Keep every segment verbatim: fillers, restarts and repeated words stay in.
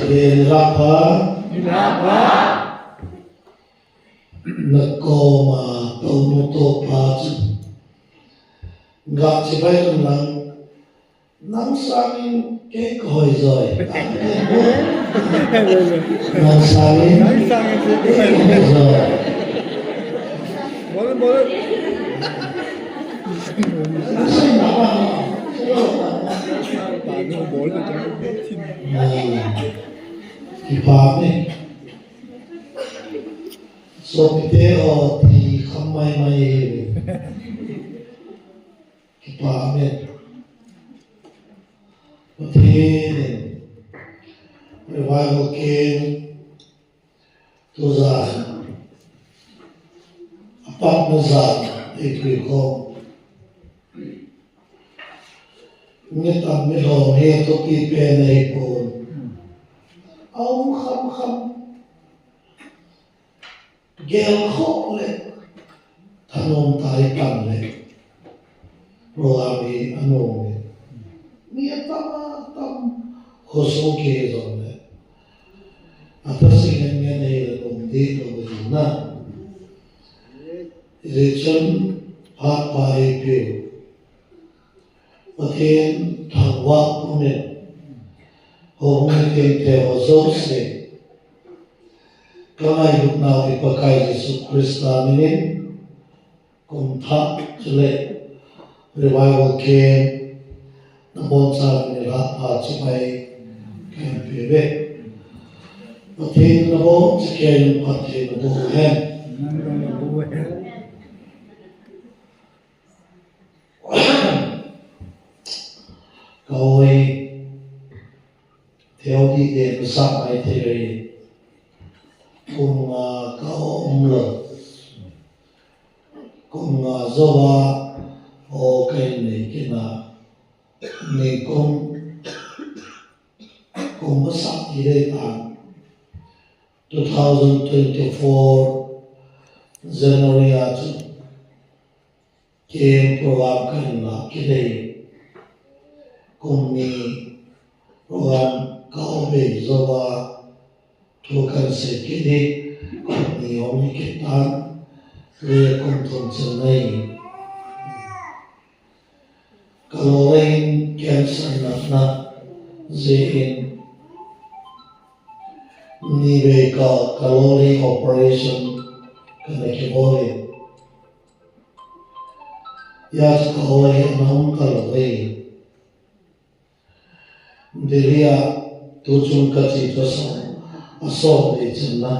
Pen Rapha. Rapha. Nakoma tonu topa chu. Ga chibai lang. Nang sangin kei kahoi joi. Nang sangin kei kahoi joi. Bol, bol. Nang sangin apa? Kipa ni. Sopite o ti kham mai mai. Kipa amen. Pathen in revival camp tujan apatna jan eipui khom. Mi tam mi lhom hi athupi pen ahipon. Aum kham kham. Gel khoh le thanom tah a pan le program hi anom le. Mi atam atam khosung kihe jongle. Atha sing ngen ngen hile nom ding lou ding na. Hijeh chun phat pha eipeu. Pathen thangvah pumin, houbung mitinte ho jouse, kangailutnau i Pakai Jesu Christa minin, kum thah chule revival camp nabonchauvin nilhah pha chibai kahin peuve. Pathen nabonchauvin phatthei naboh uhen. Kahoi, theo dih deh kasah mai thei rei. Kum nga kaum lou. Kum nga jouva o kahin nei kit na. Nikum, kum asah ti dei tan. Two thousand twenty-four January a chu Camp program kahin lah kit e. Kum ni program ka-o bei jouva thu kahin sei kit e. Kum ni hung hi kit tan. Le kum thum chan ahi. Ka lolhing cancer natna jeh in ni vei ka, ka lolhing operation kana kibol in. Hijeh chun ka-o hi ana um talou ve. Delhi a tuchung kache chu asom, asom le chan na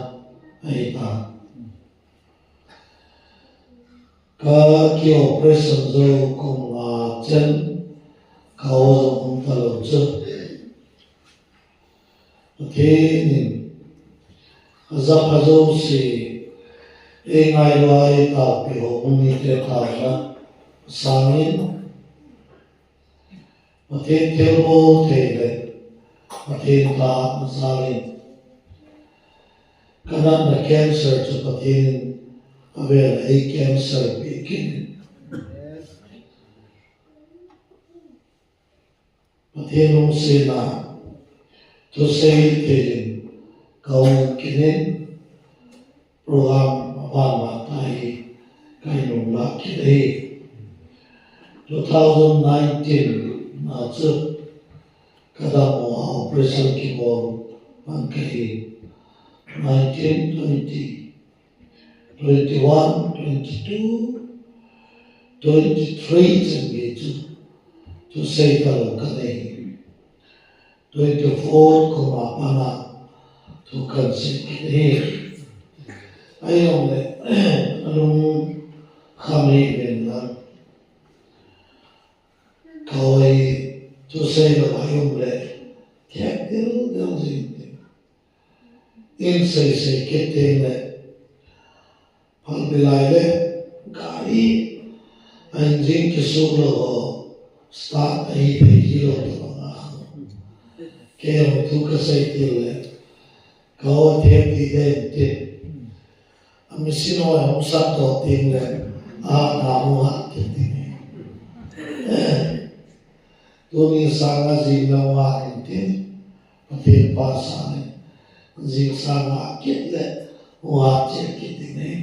ahitan. Ka ki operation jou kum nga chan ka-o jong um talou chu. Pathen in ajapha jouse eingailu a eitaopi houbung mite taona sangin Pathen thilbol thei le Pathen taona jal in ka natna cancer chu Pathen in avel a ei cancer peh kit in. Pathen lungsetna thusei thei in ka um kit in. Program aban ma tai kahin um lah kit e. Two thousand nineteen a chu ka dam u a operation kibol pan kahi. Nineteen, twenty, twenty-one, twenty-two, twenty-three chan gei chu thusei talou kanei. Twenty-four kum a pat a thu kahin sei kit e. Ahijongle, alung kham hih uvin lang. Ka-o hi thusei lou a um le, thep dildel jing tin. Insei sei kit teng le, phalbi lai le, gari, a engine kisuh lou ho, start ahi thei ji lou tobang a. Kei jong thu kasei til le, ka-o thep dildel tin. A machine ho hung sat doh teng le, a, na mu ha kit tin. Tuni sanga jing lou a in tin. Pathen pha sa le, jing sanga kit le, hung hat cheh kit ding ahi.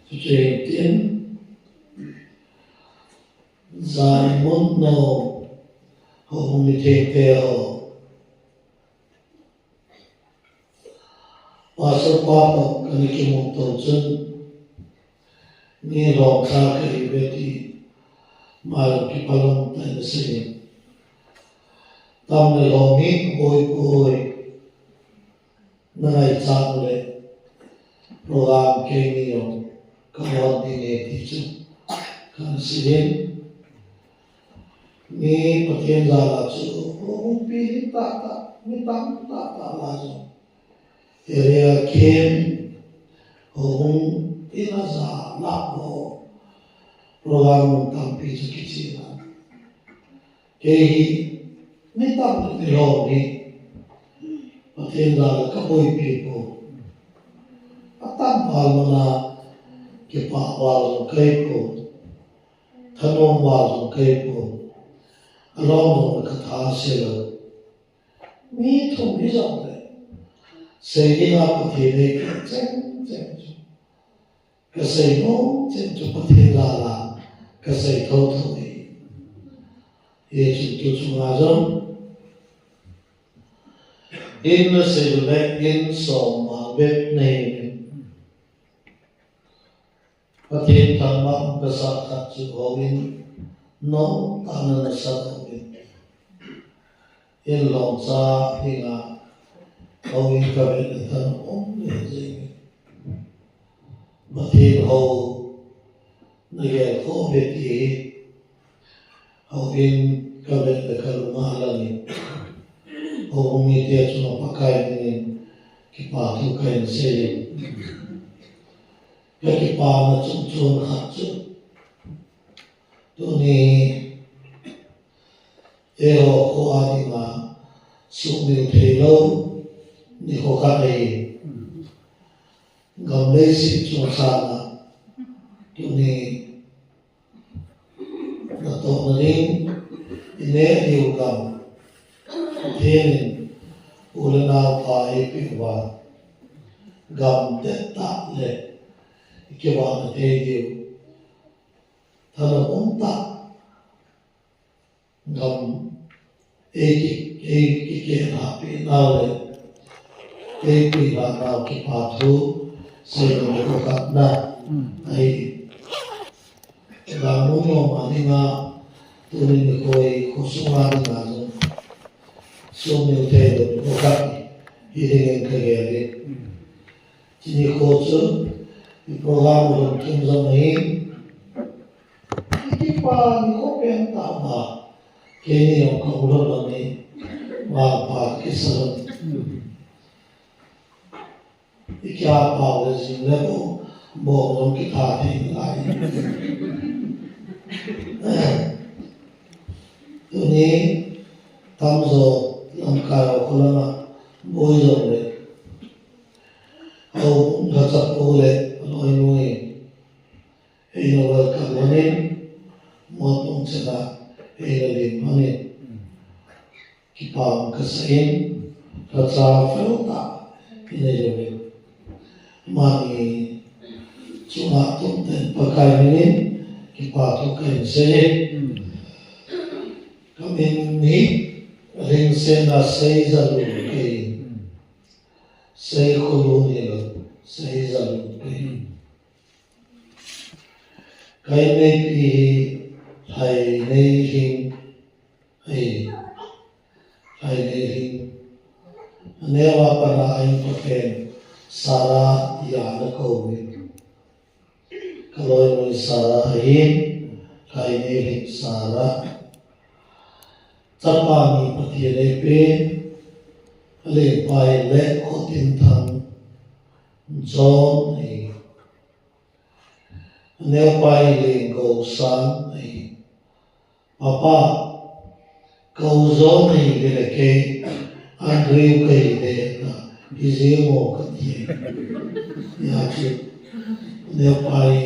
Chuche tin, jai mun no, houbung mithengte ho. Pastor pa toh kana kimuto chun, mi lhomcha kahiuve ti, mailam kipalom tah in asei in. Tam le lhom hi boi boi, na ngaichat le, program keini jong ka hon ding ahi ti chu kana sei in. Mi Pathen jal a chu, houbung pi hi tah tah, mi tam tah tah la jong. Area camp, houbung in a ja la ho, program tampi chu kichai na. Kei hi, mi tam le mi lhom hi, Pathen jal a ka boipi poi. Atam val mana kipah val jong kahi poi. Thanom val jong kahi poi. Alom jong ka tha se lou. Mi thum hi jong le. Sei dinga Pathen in eipeh cheng cheng chu. Ka sei nom cheng chu Pathen jal a ka sei thotho ahi. Hichun tu chunga jong, in nasei u le in som val bep nahi in. Pathen thangvah kasah khat chu houin nom tah in ana sah houin. In lhomcha dinga houin kavet le thanom um jeng in. Pathen hou nagel khoh uve ti hi houin kavet le kalung a alang in. Houbung mite chunga Pakai min in kipa thu kahin sei in. Ka kipana chungchon khat chu, tuni eiho kho a dinga sumil theilou nikho khat ahi. Gam leiset chungchang a tuni natohna ding ineh diu gam, Pathen in u le nao pha eipeh uva, gam dettah le ikivahna thei diu, thanom um tah gam eiki, eiki kihahpeh nau le eipilhah nau kipa thu seinom khatna ahi. Gam mun nom a dinga tuni nikho hi khosunga dinga jong sumil theilou nikho khat hi dingin kagel in. Chuni nikho chu i program u lungthim jong ahin, i kipa nikho pen tah a, keini jong ka u lhon lhon in, vangpha kisa lhon. I kipa u le jing le bou, bou jong kitha thei nalai. Tuni tamjo lamkai ho kho lama boi jong le, houbung lhacha pu le aloinu in eina welcome lhonin, mol pung chana eina lim lhonin, kipa um kasah in, lhacha fel tah inei uvin. Amani chunga tumtah in Pakai min in kipa thu kahin sei in. Kamin hi Lhingsetna Seijalun kahi. Seikholu hilou, Seijalun kahi. Ka inneipi hi Lhaineilhing ahi. Lhaineilhing. Aneo a pat a a inkoten Sarah tia ana kou in. Ka loinu Sarah ahin, Lhaineilhing Sarah. Chapa ni Pathen in eipe, alengpa hi Lekhotinthang John ahi. Aneopa hi Lengousang ahi. Papa, ka u John ahi le kei Andrew kahi le, ka hi jeng o kati. Hijeh chun, aneopa hi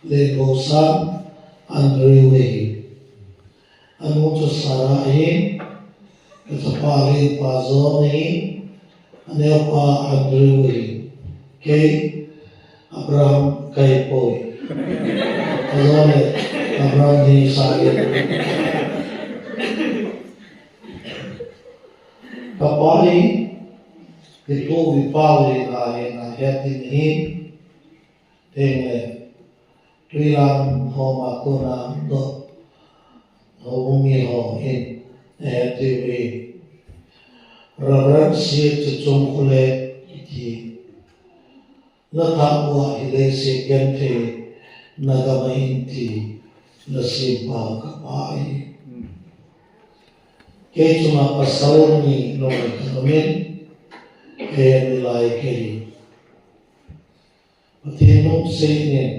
Lengousang, Andrew ahi. Anu chu Sarah ahi. Kachapa hi Pa John ahi, aneopa Andrew ahi. Kei Abraham kahipoi. Ajole Abraham hi sah in. Kapa hi, ipu ipa hi ahi, ahet in ahi. Tengle, Tuilam homa kona doh, houbung mi ho hin, eh, tiuve. Reverend Sia Chichung Khule kiti. Nathah uva hi leiset genthei nagam a hin ti, nasem pa kapa ahi. Kei chunga pasal ni loi kanamin, kei nilai kei. Pathen lungset in,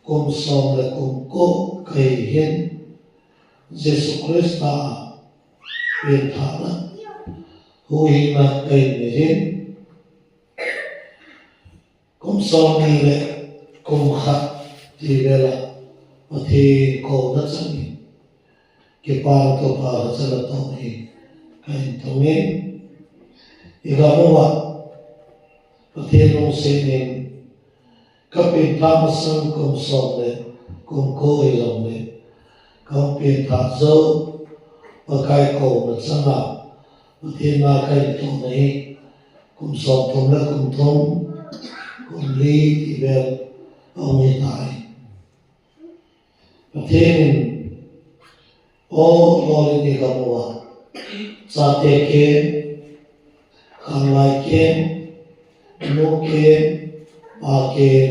kum som le kum ko kahi hin, Jesu Christa penthahna, huhhingna kahin nei hin, kum som ni le kum khat ti vela Pathen kouna chan in, kipana toh pha lhacha natoh hi kahin thum in, igam uva Pathen lungset in, kapenthah masang kum som le kum ko hijongle, kapenthah jou, Pakai kouna changa Pathen na kahin tohna hi, kum som thum le kum thum, kum li ti vel ahung hitai. Pathen in, o, lolin igam uva, chate kem, khanglai kem, nu kem, pa kem,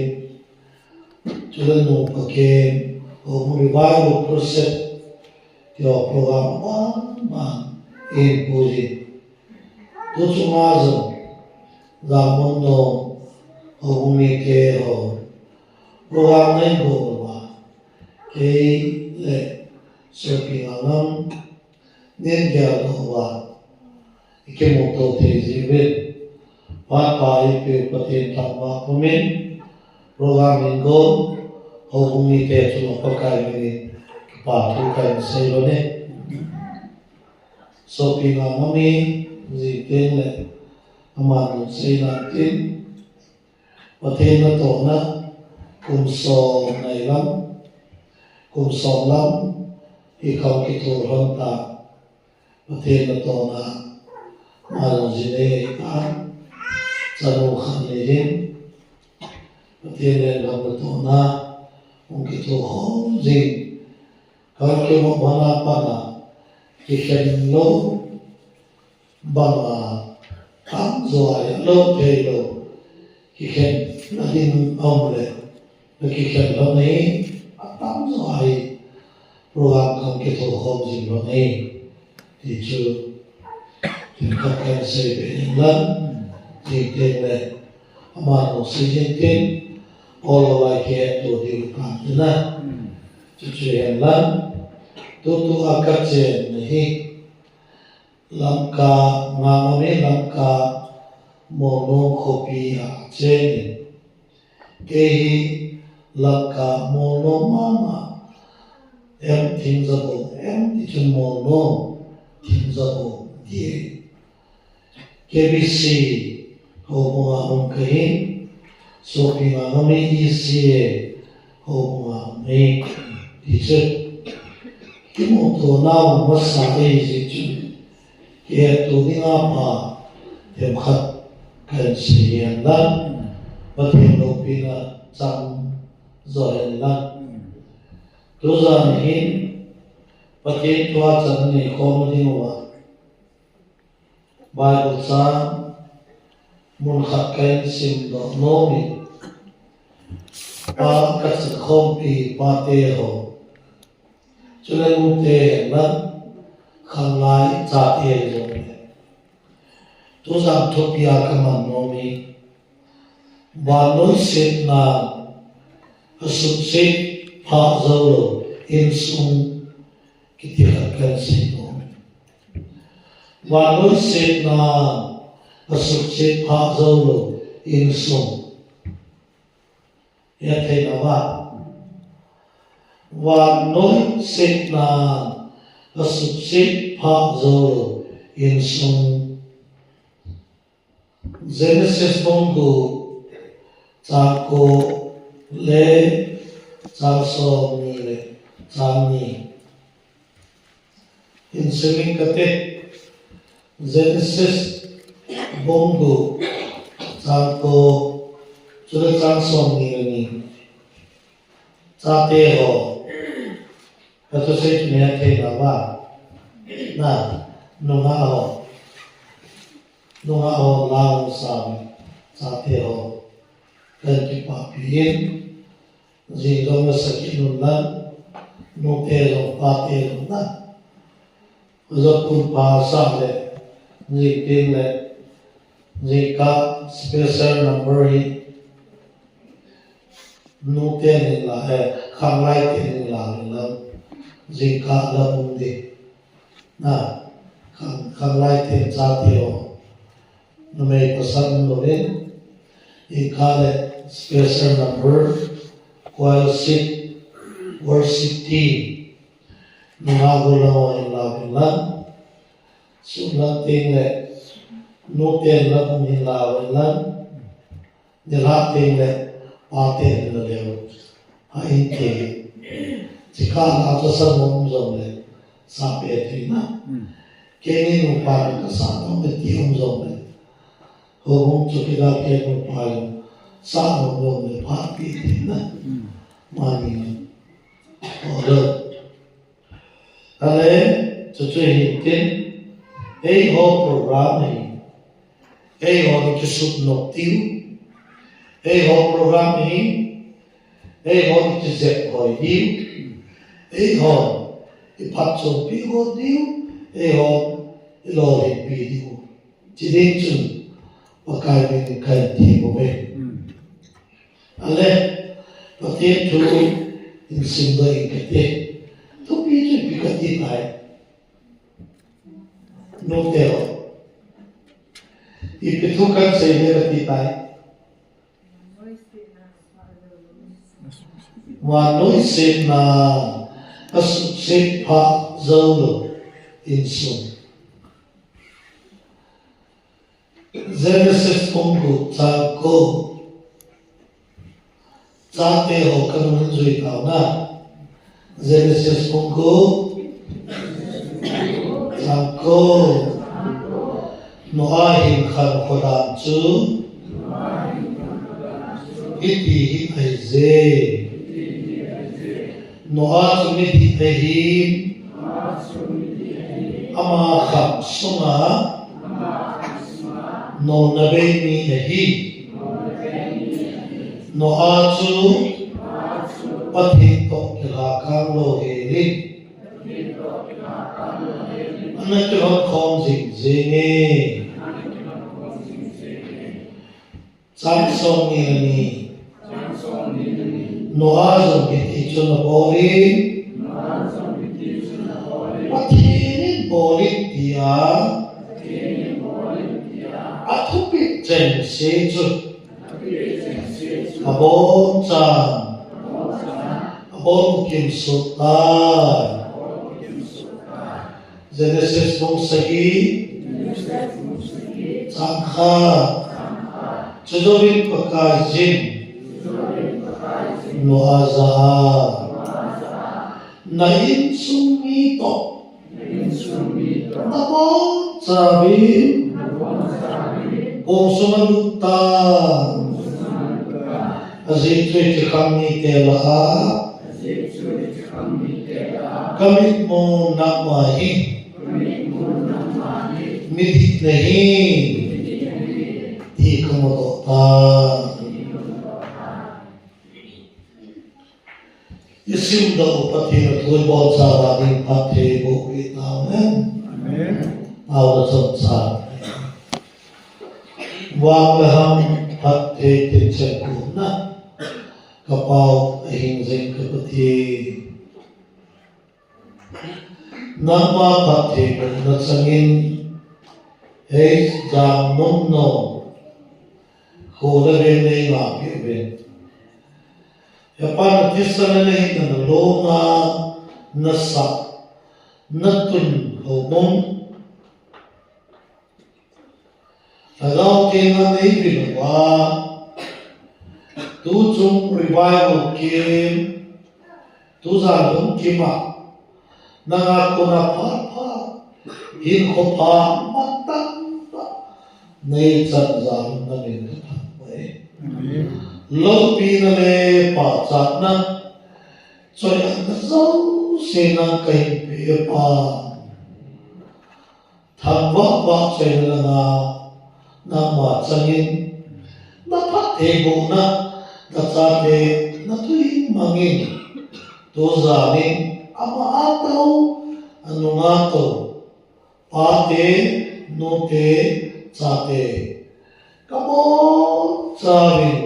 chule nupa kem, o, revival crusade, ti ho program aban ban in puijin. Tu chunga jong, Jammun Nong houbung mite ho, program nei bol uva, kei le Sopi Ngangam nin geldoh uva, ikimuto thei jiuvin, Patpa eipeu Pathen thangvah pumin, program hin gon, houbung mite chunga Pakai minin, kipa thu kahin sei lhon e. Sopi Ngangam hi, jing tengle, aman lungseina tin, Pathen natohna, kum som nai lam, kum som lam, hi kahung kitho lhon ta, Pathen natohna, ama jong ji nei ahitan, chanu khat nei in, Pathen lenggam natohna, hung kitho khom jing, Kahung kimu bana pana, kikhen lou banga, tamjo a lou thei lou, kikhen na ding aum le, na kikhen lou nei, atamjo a program kahung kitho khom jing lou nei, ti chu, Themkhat kahin seibe in lang, jing tengle, aman hung sei jing tin, ol lai kihetto diu tan tina. Chuchu hen lang, tutua kachenna hi, Lamka, Ngangam hi Lamka, Molnom khopi a chen in. Kei hi Lamka Molnom mama, M Thingjabol, M ti chun Molnom, Thingjabol ti. K B C houbunga um kahin, sopi Ngangam hi E C A houbunga um e, ti chu. Kimuto nau masa ahi jeh chun, kihetto dinga pha themkhat kahin sei hen lang, Pathen loupina chang jo hen lang. Tujan hin Pathen thua chan nei khom ding uva, Bible chang mun khat kahin simdoh nom in, pa kachan khompi pate ho, chule nute hen lang, khanglai chate jong le. Tujan thupi a kaman nom hi, vannoi setna asutset phah jou lou insung kiti khat kahin sei nom. Vannoi setna asutset phah jou lou insung. Hethei nauva. Vannoi setna Ka sukset pha jou lou insung. Genesis bung gup chang ko le chang som ni le chang ni. Hin sim ing kate. Genesis bung gup chang ko chule chang som ni le ni. Chate ho. Ka thusei chu neihet thei nau va. Na, nungah ho. Nungah ho, lou sa, chate ho. Kahin kipapi in. Jing jong nasakit un lang. Nute jong pate jong na. Jot pun pha sa le. Jing tin le. Jingkah special number hi. Nute nin la, eh, khanglai te nin la, nin la. Jingkah la um di. Na, khang, khanglai te chate ho. Numei pasal um louvin. Jingkah le special number. Choir seat. Worship team. Nungah ho la ho in la, nin la. Sum la teng le. Nute la um hin la, nin la. Nilhah teng le, pa teng le leu. Ha in te. Chikah la chu sa nom jong le. Sa pe thei na. Keini nupa le kasa nom le ti um jong le. Houbung chu kila kei nupa le. Sa nom jong le pha pe thei na. Mani. Order. Ale, chuchu hin tin, eiho program hi, eiho i kisut nok diu, eiho program hi, eiho i kijep hoi diu, eiho i phatchompi hoi diu, eiho i lolhinpi diu. Chiding chun, Pakai min in kahin thum uve. Ale, Pathen thu in simdoh ing kate. Thupi chu ipi kati tai. Nute ho. Ipi thu kahin sei le kati tai. Vannoi setna, asukset pha jou lou insung. Genesis bung gup chang ko. Chate ho kanung hin jui tau na. Genesis bung gup chang ko. Noah hin khankho dan chu hiti hi ahi je. Noah chu midih ahin, ama khang sunga nona bei mi ahi. Noah chu Pathen toh kilhakang louhel in, ana kilhon khom jing jenge. Chang som ni le ni. Noah jong hiti chun abol in, Pathen in bol in tia, athupeh chengse chu abonchan abol u kimsut tai. Genesis bung sagi, chang khat. Chujouvin Pakaiyin Noah jah a, na insung mi toh nabonchauvin kong sunga lut tan. Ajeh chu hiche khang mite lah a, ka mitmu nangma hi midih nahi, ti kamudoh tai. Isimdoh u Pathen athu ibonchauva ding phatthei boh peh tauhen. Amen. Amen. Vang le ham phatthei tinchen kumna kapao ahing jing ka Pathen. Nangma phattheibohna changin, hei jang nom nom, kho le veng nei ngahpeh uvin. Hepa nathisan le nahetna nalunga nasah, natun houbung Lhagao Theng a neivilou va, tuchung revival camp, tujan lungkim a, nanga kona phat pha, hinkho pha, matang pha, neichan jal un namin kathangvah e. Loupina le pachatna, choi-atna jouse nang kahin pe Pa. Thangvah vah choina langa, nangma changin, naphattheibohna, nachate, nathu hing mangin, tujanin, ama a tou, anung a tou, pate, nute, chate, kabonchauvin,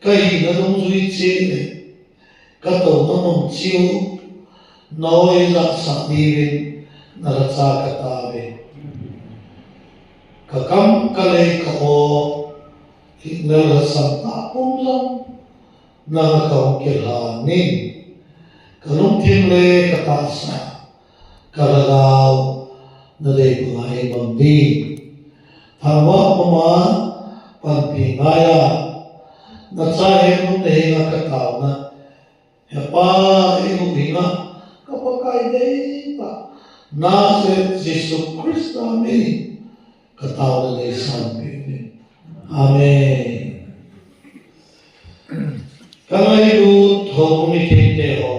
kahina dungjui cheh le, katouna mun cheh u, naoijahsah diuvin, nalhacha katao ve. Kakam kalei ka-o, lhinglel lhasam tah pum jong, nanga kahung kilhanin, kalungthim le katahsa, kalhagao, nadei banga eimang ding. Thangvah mama, panpi ngaiya, nachaten nahenga kataona, Hepa, eihuhhinga, ka Pakai deitah, Nazareth Jesu Christa minin, kataona neisanpeh uve. Amen. Kangailut houbung mithengte ho.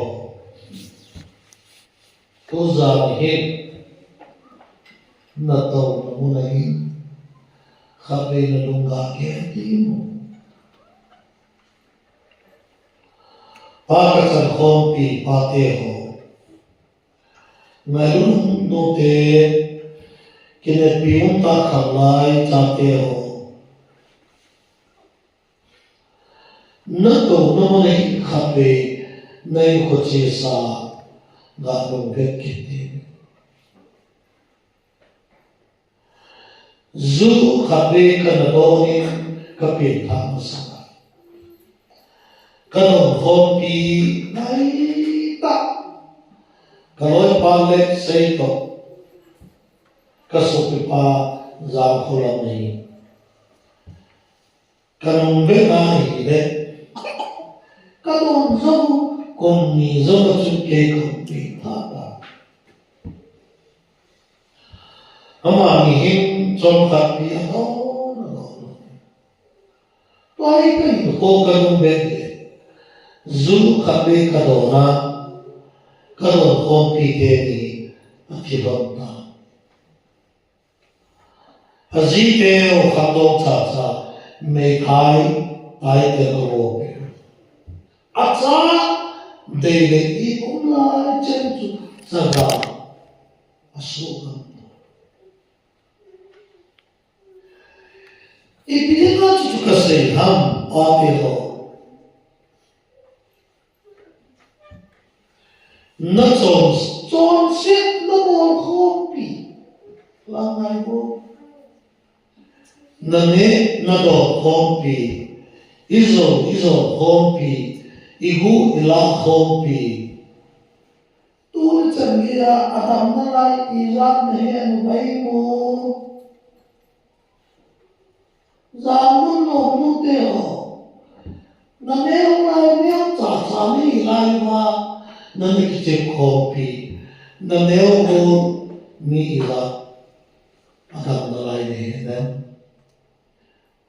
Tujan hin, natouna mun ahin, khatvei nalunggel kit diu. Pa kachan khompi pate ho. Ngailut nute, kineppi umtah khanglai chate ho. Natouna mun ahin khatvei, nahinkho chesa, galung vet kit diu. Ju khatvei kana donin kapenthah masang a, kadon khompi ngaitah, kaloipa Letsei toh, kasopipa Jangkholam ahi. Kanung vet ahile, kadon jou, kum ni jou a chun kei kahung penthah tai. Amani hin chomkhatpi adon, adon. Tua hi kahinkho kanung vet le, ju khatvei kadon a, kadon khompi teni athilhon tai. Ajiteu khamdong chacha, meithai, tai te alo pe. Acha, dei le i um lai chen chu, chaga, asuh gam. Ipi dinga chuchu kasei ham, pate ho. Nachon, chonset nabol khompi. Langai bo. Naneh, nadon khompi. Ijou, ijou khompi. Igu, ilah khompi. Tuni chan geiya, adamna lai ijat nahet uvem mo. Janmun nute ho. Naneo lai neocha cha nahi lai uva, nana kichep khompi. Naneo ho nahi uva. Adamna lai nahet em.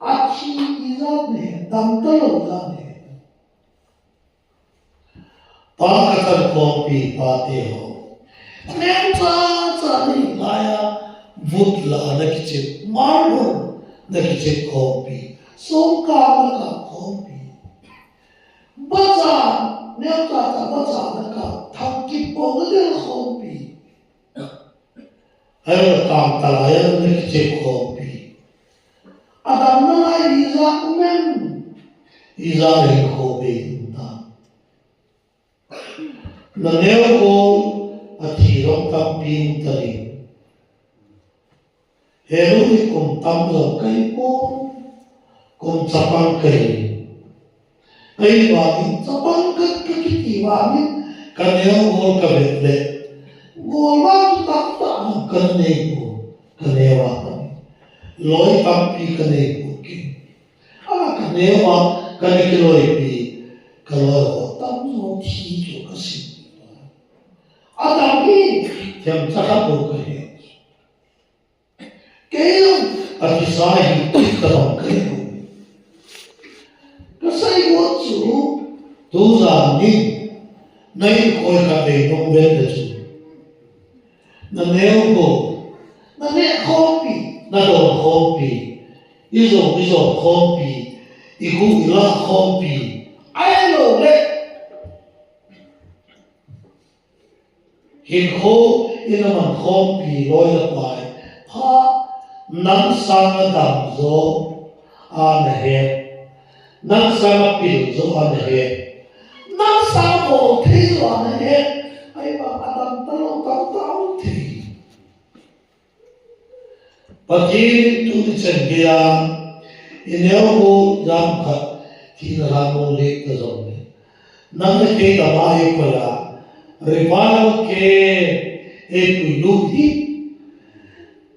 Athi ijat nahet, damtalou ijat nahet. Pa kachan khompi pate ho. Neocha cha nahi laiya, vutla nakichep, marhon nakichep khompi, songkang nakap khompi. Bacha, neocha cha bacha nakap, thangkip bong nadel khompi. Ahilou le kangtalai a nakichep khompi. Adamna lai ijat um em. Ijat le hinkho bei um tam. Naneo ho athi jong tampi um talou. Helou hi kum tam jong kahi poi. Kum chapang kahi. Ahivangin chapang ka, kakiti vangin, kaneo ho kavet le, Golvah tu tamtah ho kanei poi, kaneo a. Loi tampi kanei poi. A kaneo a, kana kiloipi, kaloi ho tamjo thi chu kasim. Adam hi themcha khat bou kahi. Kei jong athisa hi thip tabang kahi. Kasei got chu, tujan in, na inkhoi khatvei nung vel le chu. Na neo go, na neh khompi, na don khompi, i jong, i jom khompi, i gu i la khompi, ahilou le. Hinkho in aman khompi loi le pai, pha nang sanga damjo ana he, nang sanga piljo ana he, nang sanga bol theijo ana he, ahivang adam talou tamtah um thei. Pathen in tuni chan geiya, i neo u jam khat, thina lhamo le ta jong le. Nang le kei tama eikoi a, revival camp eipui lut hi,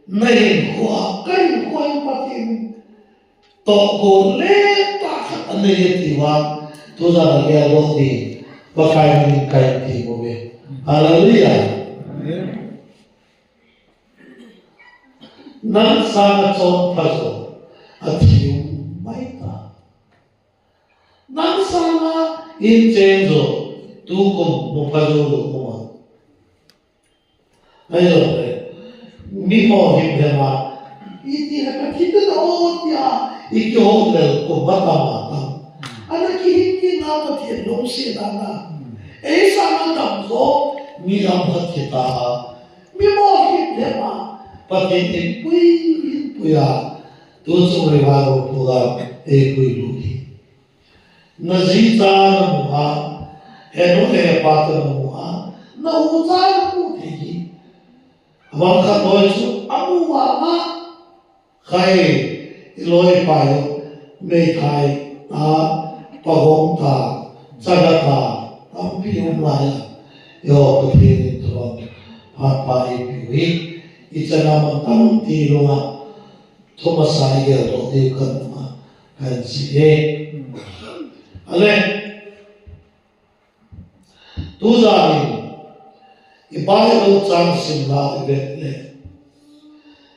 na hinkho a, ka hinkho a Pathen in tohgon le tah khat anei e ti vang, tujan a gel doh ding, Pakai min in kahin ti bou ve. Hallelujah. Amen. Nang sanga chonpha jo, athi um mai ta. Nang sanga inchen jo, tukum nopha jou lou um a. Ahilou le, mi mo him hem a, iti le Pathen te o tia, i kihou lel kum ba tam a tam. Ana kihin kit na Pathen lungset dan a. Ei sanga damjo, mi lam khat kita a. Mi mo him hem a, Pathen in pui, in pui a, tu chung revival program eipui lut hi. Na ji cha na mu a, henu hepa te na mu a, na u cha na mu thei hi. Abang khat loi chu, amu vang a, Khai, i loi pai u, meithai ta, pagong ta, chaga ta, tampi um lai a. Eiho Pathen in thupha, phat pha eipeh u hi, i chana man tampi lunga, thumasa i geldoh diu kamu a, kahin sei e. Ale, Tujan in, i Bible chang simna i vet le.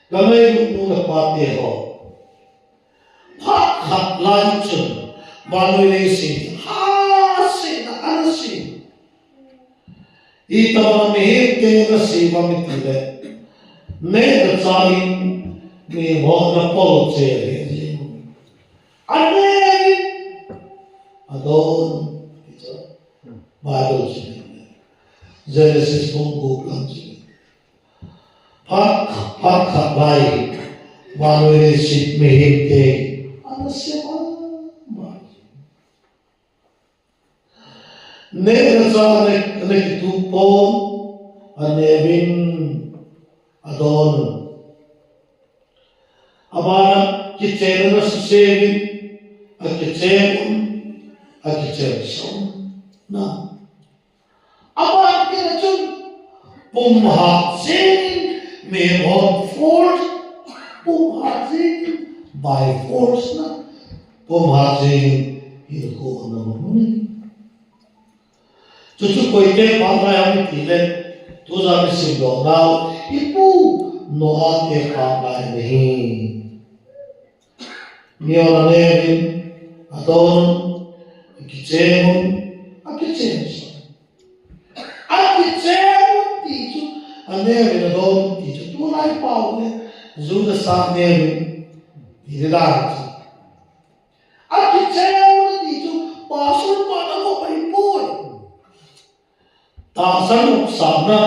Ka ngailut nu le pa te ho. Phat khat lai chun, vannoi leiset, ha se na ana se. Itobang mihem te na se uvam iti le. Neh le chah in, mihem ho na pol cheh le. Amen. Adon. Bible chu. Genesis bung gup lang chu. Phat, phat khat lai. Vannoi leiset mihem te. Ana se mama. Neh le chah ana, ana kitup pon. Aneo in. Adon. Abana kichen ana susei in, akichen un, akichen sah un. Na. Aban kit a chun, pum hat jeng in, mihem hon force, pum hat jeng in, by force na, pum hat jeng in, hinkho ana mang un. Chuchu koite phat lai ham iti le, tujan i simdoh nau, i pu Noah te phat lai ahi. Mi hon aneo in, adon, akichen un, akichen sah. Akichen un ti chu, aneo in adon un ti chu, tulai pau le, Juda sa neo in, ti le dan chu. Akichen un ti chu, pasal pa na ko pai poi. Tahsan nopsahna,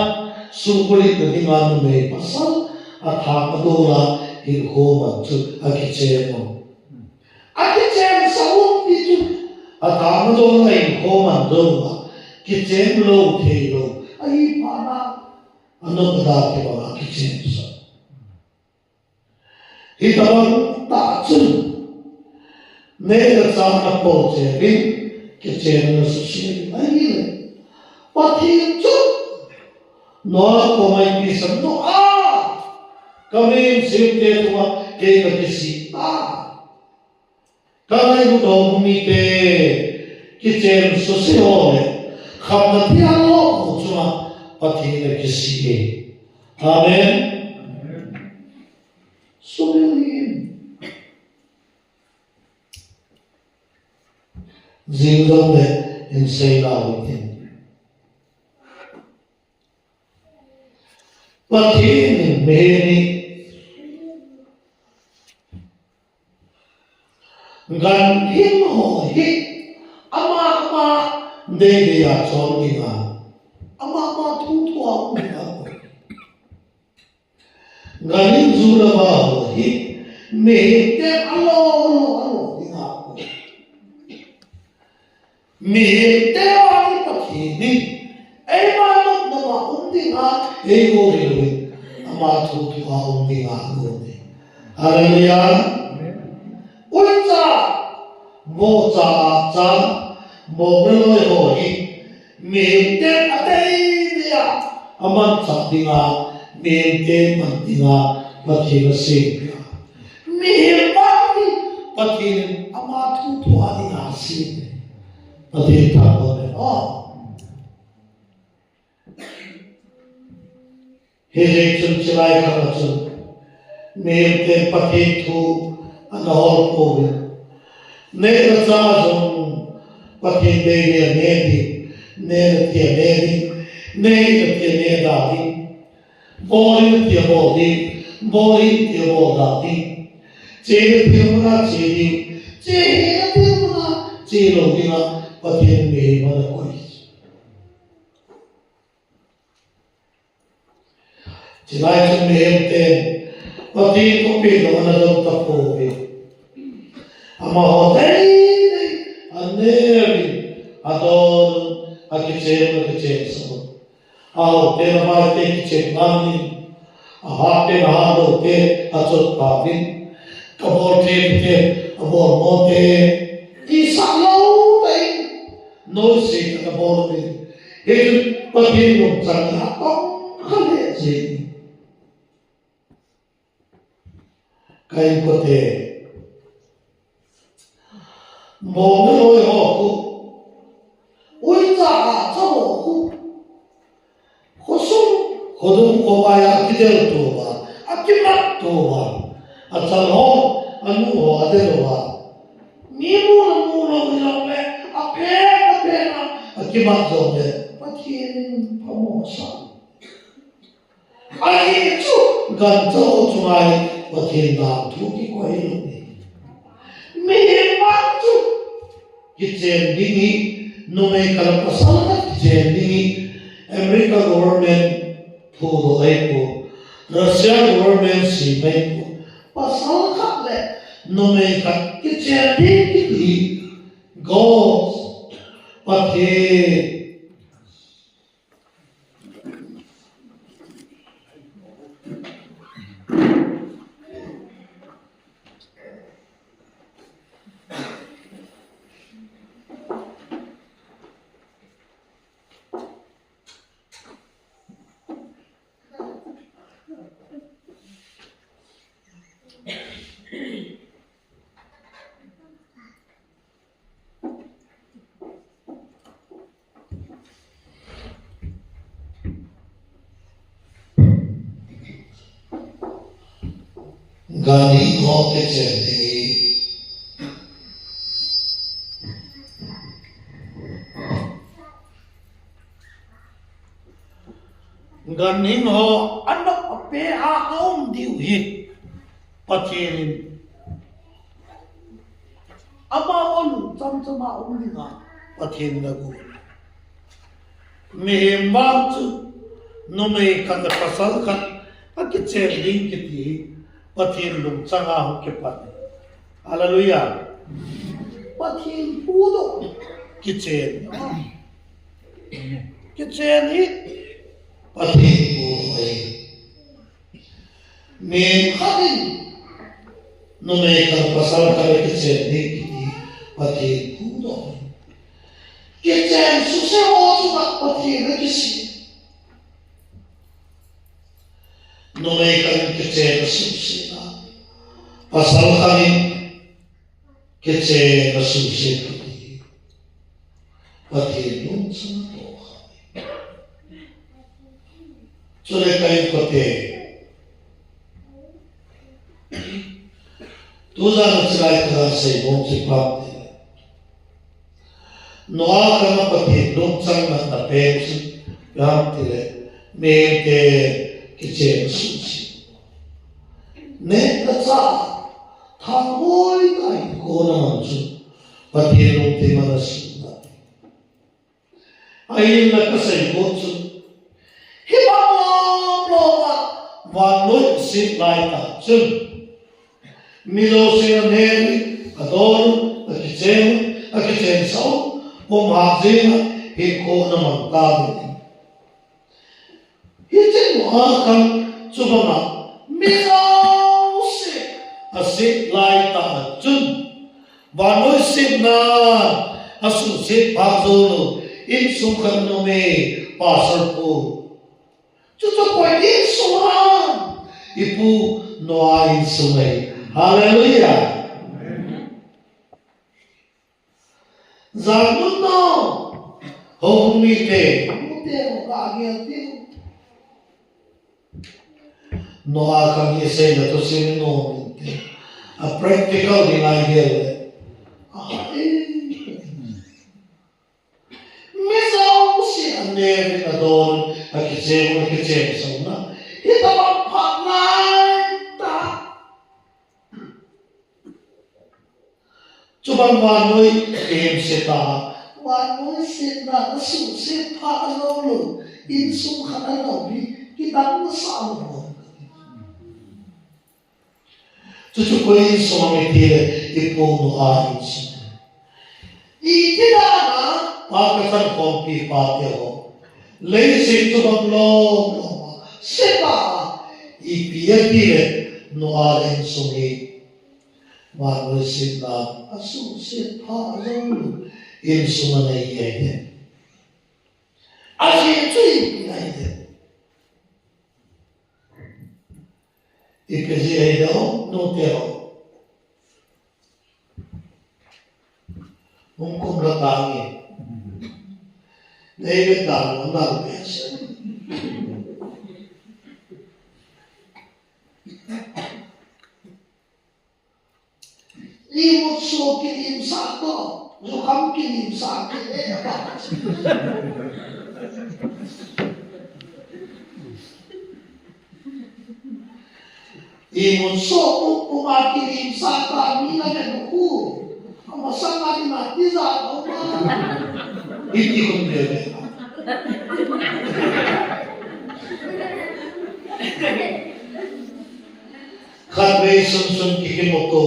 sungkulit na dinga numei pasal, athang adol a, hinkho man chu, akichen un. Akichen sah un ti chu, athang adol a, hinkho man dol a, kichen lou thei lou, ahi phat na, anop ada kibang a kichen sah. Hitobang tah chun, neh le chah na pol cheh in, kichen na susei in ahile. Pathen chu, Noah koma ipi asei em? Noah, ka mihem semte chunga kei kakisih tai. Ka ngailut lou mite, kichen suse ho le khamna thia lou ho chunga Pathen akisih e. Amen. Sumil in. Jing jong le in sei la u tin. Pathen in mihem hi ganhing ho hi ama ama deidei a chon dinga, ama ama thu thu a um dinga. Ganhing ju lama ho hi mihemte alo alo alo dinga. Mihemte vang hi Pathen in eima nopna ma um dinga eiho hilou in, ama thu thu a um dinga agon e. Hallelujah. Uicha, bocha, cha, bong le loi ho hi mihemte adeidei a amanchah dinga, mihemte man dinga Pathen asempeh a, mihem vang hi Pathen in ama thu thu a dinga asem e. Pathen thangvah in um hen. Hijeh chun chulai khat a chun mihemte Pathen thu ana hol pouvin, neh le chah jong Pathen deidei a ne ding, neh le chah ne ding, neh le chah ne da ding, bol le chah bol ding, bol le chah bol da ding, che le chah muna che ding, che le chah muna che lou dinga Pathen in mihem ana koi. Chulai chun mihemte Pathen thupeh dong ana dong tapouve. Amaho deidei a aneuvin, adon un, akichen un, akichen sah un. Ahouten avaite kichen ngan in, ahaten ahadouten achot tauvin. Kabol thei ten abol mo ten, isah lou tah in noise tah in abol uvin. Hichun Pathen lungchang hi atong kha lheh jeng e. Ka inkote, bong le loi ho khu, uicha a cha ho khu, khosung khodung khovai a akidel touva, akimat touva, achal ho, anu ho adel uva, mi mu le mu lou hijongle, aphen aphen a akimat jongle Pathen in phamo asah. Ahi chu, gancha ho chunga hi Pathen danthu kikoi lou e. Mihem vang chu kichen ding hi, numei khat le pasal khat kichen ding hi America government phudoh ahipoi, Russia government sem ahipoi, pasal khat le numei khat kichen ding kiti hi God, Pathen Ganhing ho kichen ding hi. Ganhing ho anop apeh a aum diu hi Pathen in amavon chamcham a um dinga Pathen in agon. Mihem vang chu numei khat le pasal khat akichen ding kiti hi Pathen lungchang a hung kipan. Hallelujah. Pathen phudoh kichen. Kichen hi Pathen phudoh ahi. Mihem khat in numei khat pasal khat le kichen ding kiti Pathen phudoh ahi. Kichen suse ho chunga Pathen akisih. Numei khat in kichen asuhset a, pasal khat in kichen asuhset kiti. Pathen lungchang atoh kha. Chule ka inkote, tujan a chilai kaga sei bom chu ipi ham itile, Noah khang a Pathen lungchang natna pen chu ipi ham itile, mihemte kichen asuhset. Neh le chah, thanghoi tah a hinkho ana man chu Pathen lungthim ana suhna. Ahinla kasei bom chu, hibang lom lom a vannoi aset laitah chun, mi jousen aneh in, adon un, akichen un, akichen sah un, um hah jeng a hinkho ana mang tauvin. Hiche Noah khang chubang a mi jouse aset laitah chun, vannoi setnan asuhset phah joulou, insung khat ana um e, Pastor Pu. Chuchu koi insung ham? Ipu Noah insung ahi. Hallelujah. Jan mun nao, houbung mite, mute ho kagel diu. Noah khang hi seina thusim nom inte. A practical ding a igel le, a, eh. Mi jouse aneh in, adon un, akichen un, akichen sah un a, hitobang phat laitah. Chubang vannoi, em, setna, vannoi setnan asuhset phah joulou, insung khat ana um hi, kidang masa lou. Chuchu koi insung ham itile, ipu Noah insung. Iti dan a, pakhatchompi pate ho, leiset chubang lom lom a, setna, ipi ham itile, Noah insung hi vannoi setnan asuhset phah joulou insung ana hi ahi. Ajeh chu ipi ham itile, ipi jeh ham itile, nute ho, hung kumlha tange. Nei ve tan, nang ve se. Imut so kilimsah toh, jukham kilimsah kit e, apa. Imut so pum pum a kilimsah tah mi la ve nu khu. Amasang a ding a tijat a um a. Iti khun ve ve. Khatvei sunsun kikimuto,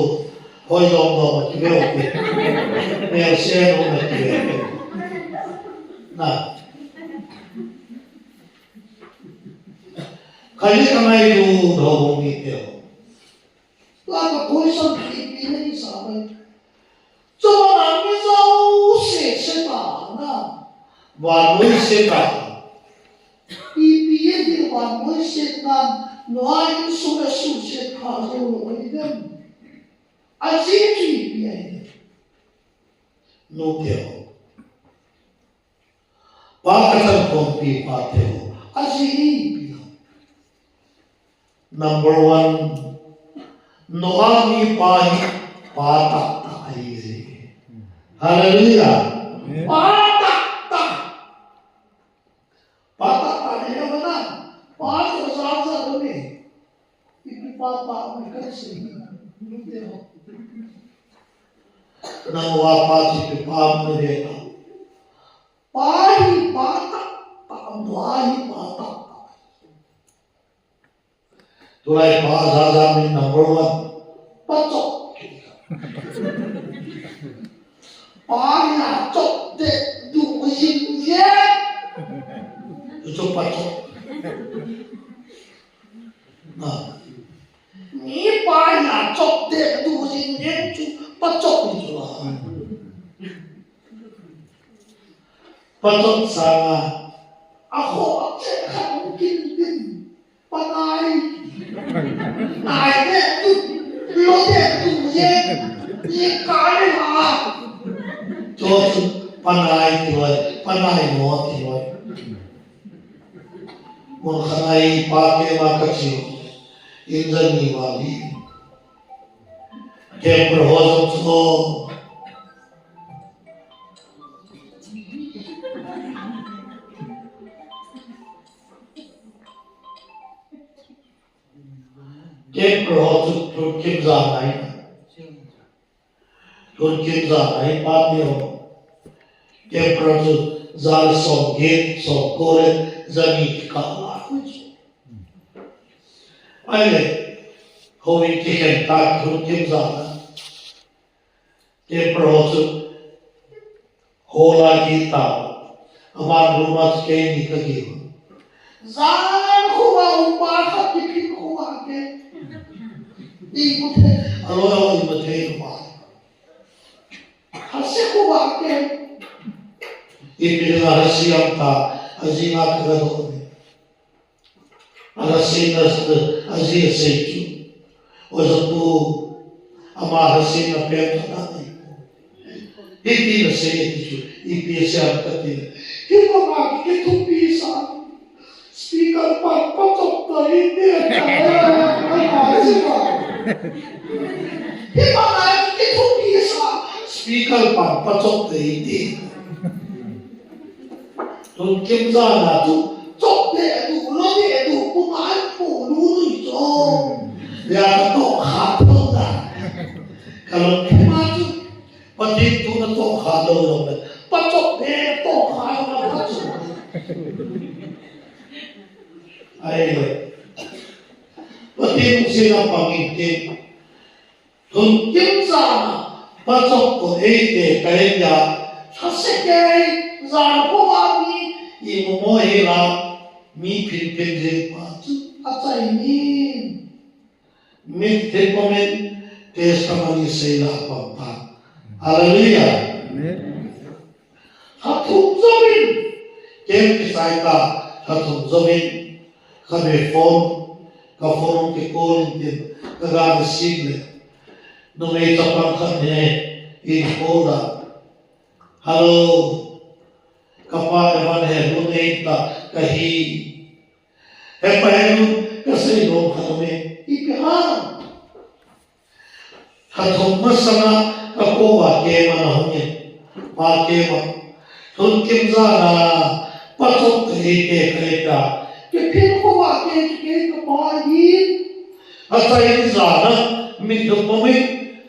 hoi dom dom a kive u te. Melse nom a kive u te. Na. Khatvei kangailu dou mite ho. Tua ka question ipi nei sa mai. Chubang a mi jouse setna, vannoi setna. Ipi jeh a vannoi setnan Noah insung asuhset phah joulou ahi dem? Ajeh chu ipi ahi dem? Nute ho. Pakhatchompi pate ho. Ajeh ipi ham? Number one, Noah hi pa hi, pa tahtah ahi. Hallelujah. Amen. Pa tahtah. Pa tahtah ahi, amen. Pa chu jat jat aum e. Ipi pa, pa, aum e kasei. Nang uva pa chu ipi pa aum e. Pa hi pa tahtah, Noah hi pa tahtah. Tulai pa jat jat min number one. Pa chop. Pa hi a chop te du jing jing. Chu pa chop. Na. Ni pa hi a chop te du jing jing chu pa chop ni chu la. Pa chop sanga. A kho a che kha kin din. Panai. Nai de tu. Lo de tu ye. Ye kai ha. Cho chu panai ti loi. Panai mo ti loi. Mun khat a pa keima kache u. Injan ni vali. Camper ho jong chu. Camper ho chu thulkimjana hi. Thulkimjana hi pa ni ho. Camper chu ja le som get, som ko le ja ni kikah a. Ahile, houin kikhen ta thulkimjana. Camper ho chu hall a kit ta. Aman room a chu keini kagel. Jan khovah upa khat kiphin khovah ke. Imu thei, aloi a imu thei upa. Hase khovah ke. Ipi dinga hase ham ta, ajinga kagadoh ne. Alhasetna, aji asei chu. Oja pu, ama lhasetna pen chu ana nei. Hiti nasei ati chu, ipi asei ham kati le. Hibanga kithupi sa. Speaker pan pachop ta hite. Hibanga kithupi sa. Speaker pan pachop ta hite. Thulkimjana chu, chop de du, lo de du, puma an pu lu nui cho. Ya ka to kha tho da. Ka lungthim a chu, Pathen thu na to kha lo lo le. Pachop de to kha lo na pachop. Ai le. Pathen lungsetna pang inte. Thulkimjana pachop ko eite kahe dia, thase kei, jan khovah mi, imu mo hela, mi phin phin jeng pa chu, achai nin. Mit thei pomin, testimony seila apang ta. Hallelujah. Amen. Lha thum jouvin, ken kichai ta, lha thum jouvin, ka be phone, ka phone ki call in tin, ka ga receive le. Numei chapang khat ne, in call da. Hello, ka pa Evan he, numei ta, ka hi. He pa he, nu, ka sei nom khat ume, ipi ham. Lha thum masanga ka khovah keima na hung in. Pa keima. Thulkimjana pachop ka eite kahe ta. Kiphin khovah ke kei ka pa hi. Achai ni jana mit thum pomin.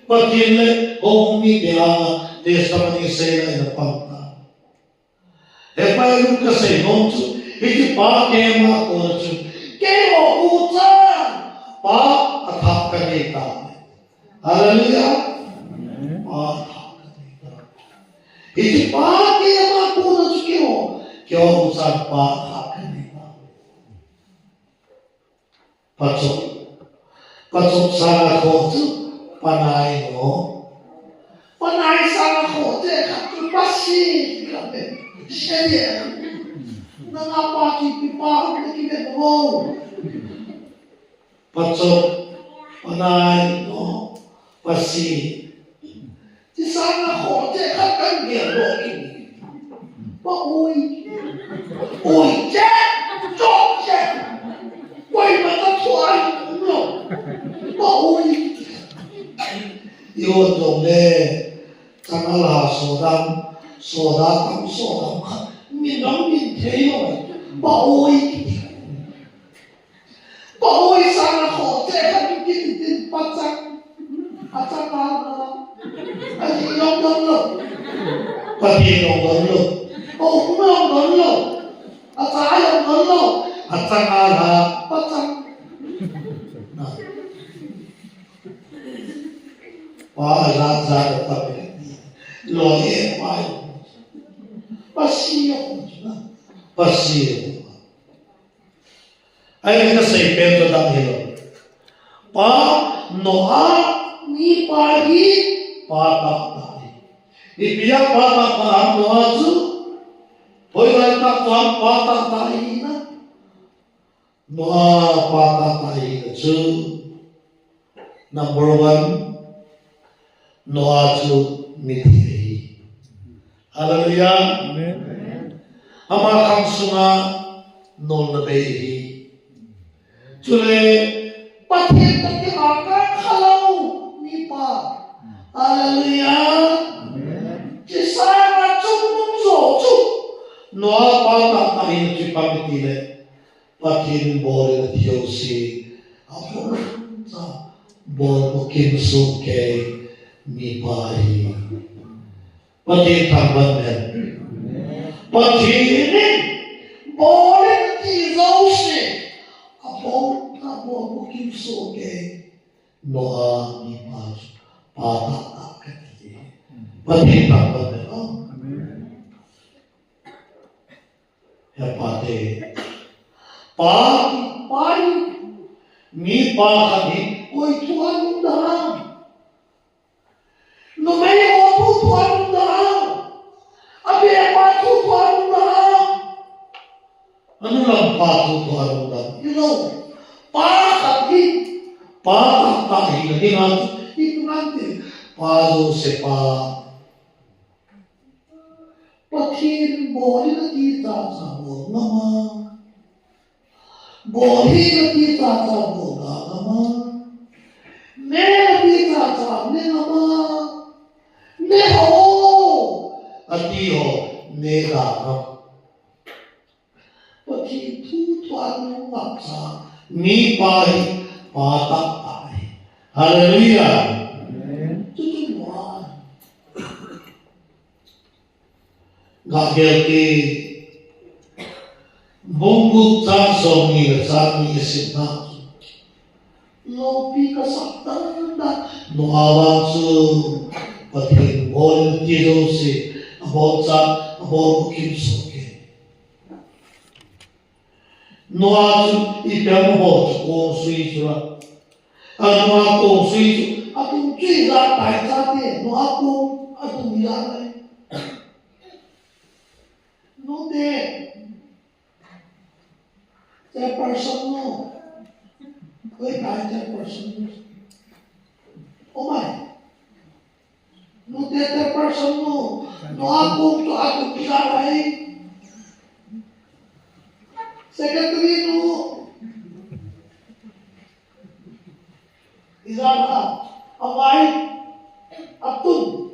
Pathen le hou mite anga testimony seila ina pang ta. He pa, lung ka sei nom chu, hiche pa keima kona chu, keiho u chan, pa athah ka nei ta. Hallelujah. Pa athah ka nei ta. Hiche pa keima kona chu keiho, keiho u chan pa athah ka nei ta. Pachop. Pachop sanga khoh chu panai ngo. Panai sanga khoh chu khat chu pasi khat le. Sedia. Nanga pa kipa um le kive ngo. Pachop, panai ngo, pasi. Ti sanga khoh chu khat kan gel lo kit. Pa oi. Oi che, chok che. Koima ta thuai lo. Pa oi. Yo jong le, chang a la sodam, soda tam sodam khat. Min dang min thei lo. Pa oi. Pa oi sanga khoh che khat kiti tin pachang. Achang a la. Aji long don lo. Pathen long don lo. Aum long don lo. Acha long don lo. Achang a la pachang. Pa aja ja ta pe. Lo ye pa. Pasi yo. Pasi yo. Ahile kasei pen chu dang hilou. Pa Noah mipa hi pa tahtah ahi. Ipi a pa tahtah ham Noah chu? Hoilai tah chun pa tahtah ahi na. Noah pa tahtah hina chu, number one, Noah chu mithi ahi. Hallelujah. Amen. Ama khang sunga nolna bei ahi. Chule Pathen toh kikah kha lou mipa. Hallelujah. Amen. Chusanga chungnung jo chu Noah pa tahtah hina chu ipi ham itile, Pathen in bol in ati jouse aboncha bol bukim soh kei mipa ahi. Pathen thangvah hen. Pathen in bol in ati jouse aboncha bol bukim soh kei Noah mipa chu pa tahtah kati. Pathen thangvah hen. Amen. He pate. Pa, pa hi, mipa khat hi, koi thu anung dam. Numei ho thu thu anung dam. Abepa thu thu anung dam. Anu lam pa thu thu anung dam. Hilou. Pa khat hi, pa khat hi, na hi na, hi tu nante. Pa jouse pa. Pathen bol in ati chacha bol ngam a. Bol hih in ati chacha bol ngam a. Ne in ati chacha ne ngam a. Ne ho ati ho ne ngam a. Pathen thu thu anung ngapcha mipa hi pa tahtah ahi. Hallelujah. Amen. Chuchu mo a. Gahgelte bung gup chang somni le chang ni isimna. Loupi kasah dandan. Noah vang chu Pathen bol in ati jouse aboncha abol bukim soh kei. Noah chu ipi ham abol chu kong sui chu la. A Noah kong sui chu atum chu ijat tai chate. Noah kong atum ijat tai. Nute. Chairperson nu. Koi tai chairperson nu. Oh my. Nute chairperson nu. Noah kong chu atum ijat tai. Secretary nu. Ijat ham. Avai. Atum.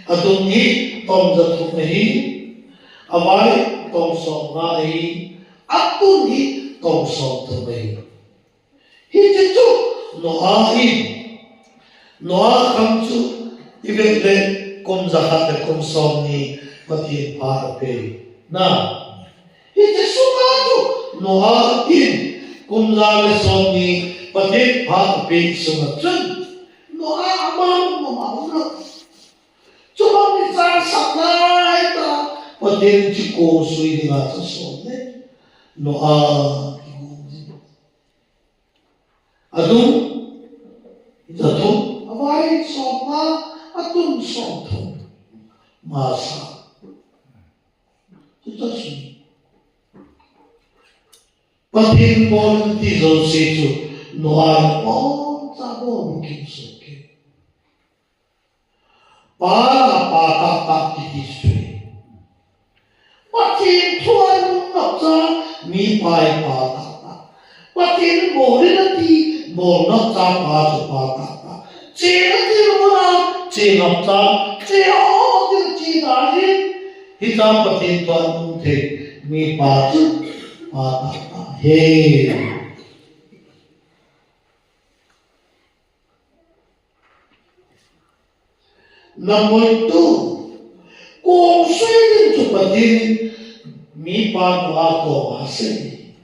Atum hi tong jathum ahi. Avai tong somnga ahi. Atum hi tong somthum ahi. Hiche chu Noah in. Noah khang chu ivet le kum jakhat le kum somni Pathen phat apei. Na. Hiche sunga chu Noah in kum ja le somni Pathen phat apei sunga chun Noah ama mama umlou. Chubang ni chang sap lai ta Pathen chu kong sui dinga chu som le Noah kigong jin. Atum jathum, avai somnga, atum somthum. Masa. Chuta chu. Pathen bol in ati jouse chu Noah in aboncha bol bukim soh kei. Pa la pa tahtah kiti chu. Pathen thu anung ngapcha mipa hi pa tahtah. Pathen bol in ati bol ngapcha pa chu pa tahtah. Chena thil muna che ngapcha, che ho thil che ta hi. Hicha Pathen thu anung thei mipa chu pa tahtah ahi. Number two, kong sui ding chu Pathen in mipa Noah koma asei.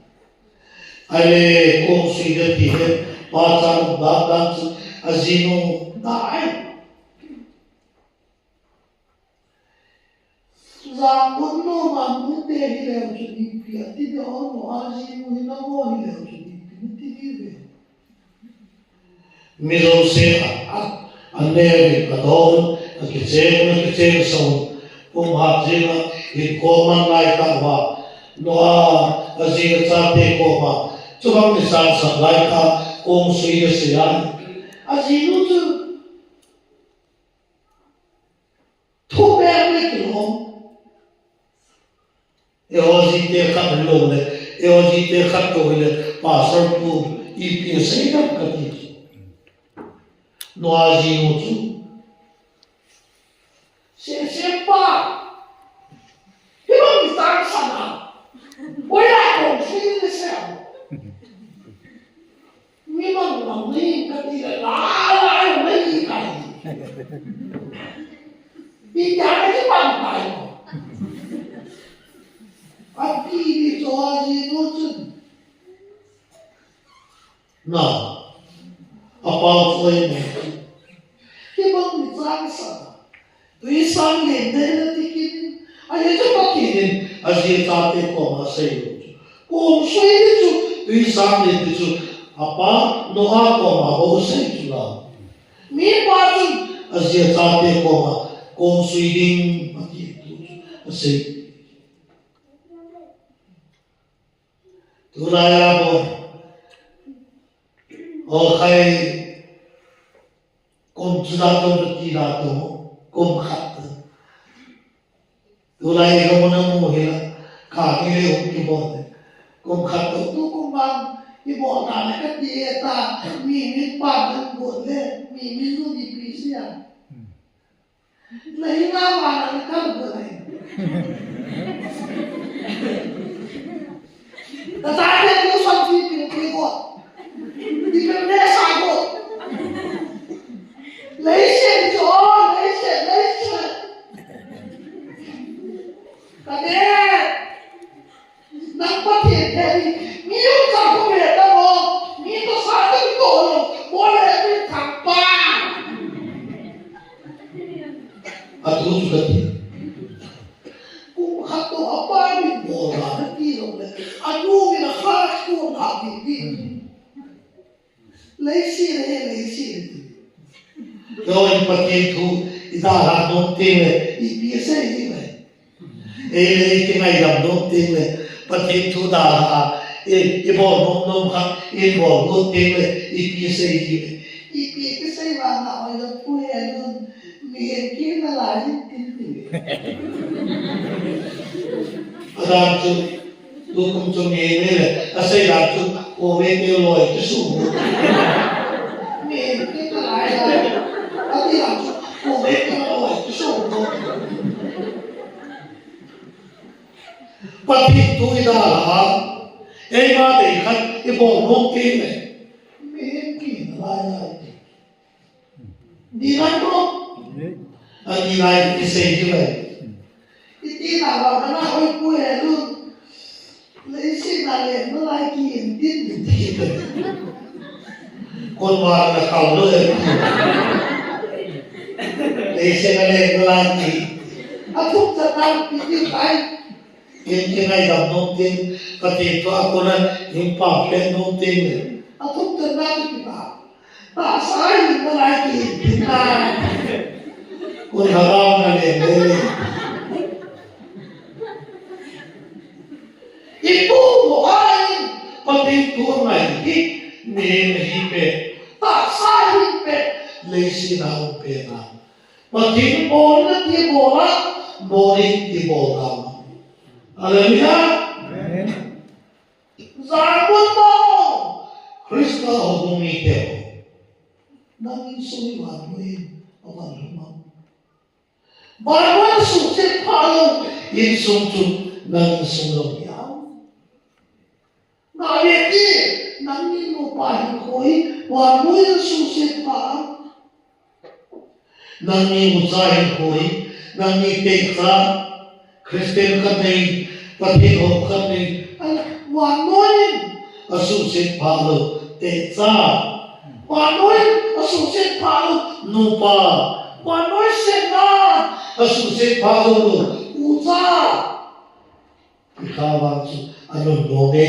Ahile kong sui ding ti hi, pa cha um dan dan chu ajinu dai. Jangmun nu man mun te hi leu chu nipi ati de o, Noah jinu hi namo hi leu chu nipi nati diu ve. Mi jouse a, a, a neo in, a dou in, a kicheng in, a kicheng sah un. Kum hat jing a, hinkho man lai tah uva. Noah, a jing a chate koma, Chubang ni sang sang lai kha kong sui le sui a. Ajinu chu thu pek le kilom. Eoji te khat lo le, eoji te khat to le, pastor pu ipi sei dam kati. Noa jinu chu. Sese pa. Hibang ni sang sang a. Oya kong sui le se a. Mi mang mang ni kati le la la ni kai. Iti a kati pang kai. Ati ni cho jinu chun. Na, apao choi ne. Hibang ni sang sang. Tui sang len dei na ti kit in. Ahi chu Pathen in, aji chate koma asei u chu. Kong sui ni chu, tui sang len ni chu. Apa, Noa koma bou asei chu la. Mipa chun, aji chate koma, kong sui ding, Pathen thu chu, asei. Tulai a bon. O khai kum chu da to ti da to kum khat. Tulai ka mo na mo he la ka ni le um ki bon. Kum khat to tu kum bang ki bon na le ka ti e ta mi min pa na bon le mi min nu ni pi sia. Lei na ma na ni kan bu lei. Ka ta te tu san ti pi pi ko. Di pe ne sa ko. Lei se jo, lei se, lei se. Ka te. Nang Pathen te hi, mi umchan ko ve ta lo, mi toh sa ta ko lo, bol le mi thang pa. Atu chu kati. Kum khat to apa mi bol la kati lo le, anu mi na kha ko na ti ti. Leisi le, leisi le ti. Koi Pathen thu i dalha nom teng le, ipi asei ding le. Ei le, ei kingaidam nom teng le, Pathen thu dalha, i, i bol nom nom kha, i bol nom teng le, ipi asei ding le. Ipi kisei vang a oi lo pu he nun, mi he ki na lai ding ti. Adan chu, Tukum chu mi ni le, asei dan chu, ko ve ke loi chu su. Mi ni ka lai lai. Ati dan chu, ko ve ke loi chu su. Pathen thu i dalha, eima dei khat i bol nom teng le. Mi ni ka lai lai. Di lai ko. Ani lai ti sei di lai. Iti na ba na hoi pu he lu. Leisi na le na lai ki in din din ti. Kon wa na kau lo e. Leisi na le na lai ki. A thuk ta ta pi ti lai. Kin kingaidam nom teng, Pathen thu a kona, kin pamlet nom teng le. A thum ten na tu kipa. Tahsa hin na lai kihin tin na. Kun hagao na le le le. Ipu mo a in, Pathen thu ngai hi, ne me hi pe. Tahsa hin pe, leisi na um pe na. Pathen bolna ti bol a, bolin ti bol a. Hallelujah. Amen. Janmun mo, Christa houbung mite ho. Nang insung hi vannoi in avan lhung am? Vannoi in asuhset pha lou, insung chu nang insung lou hi am? Nang le ti, nangni nupa hinkho hi, vannoi in asuhset pha am? Nangni ucha hinkho hi, nangni techa, Christian khat nei, Pathen hou khat nei, vannoi in asuhset pha lou, techa. Vannoi in asuhset pha lou, nupa. Vannoi in asuhset pha lou, ucha. Hikha vang chu anun nom e.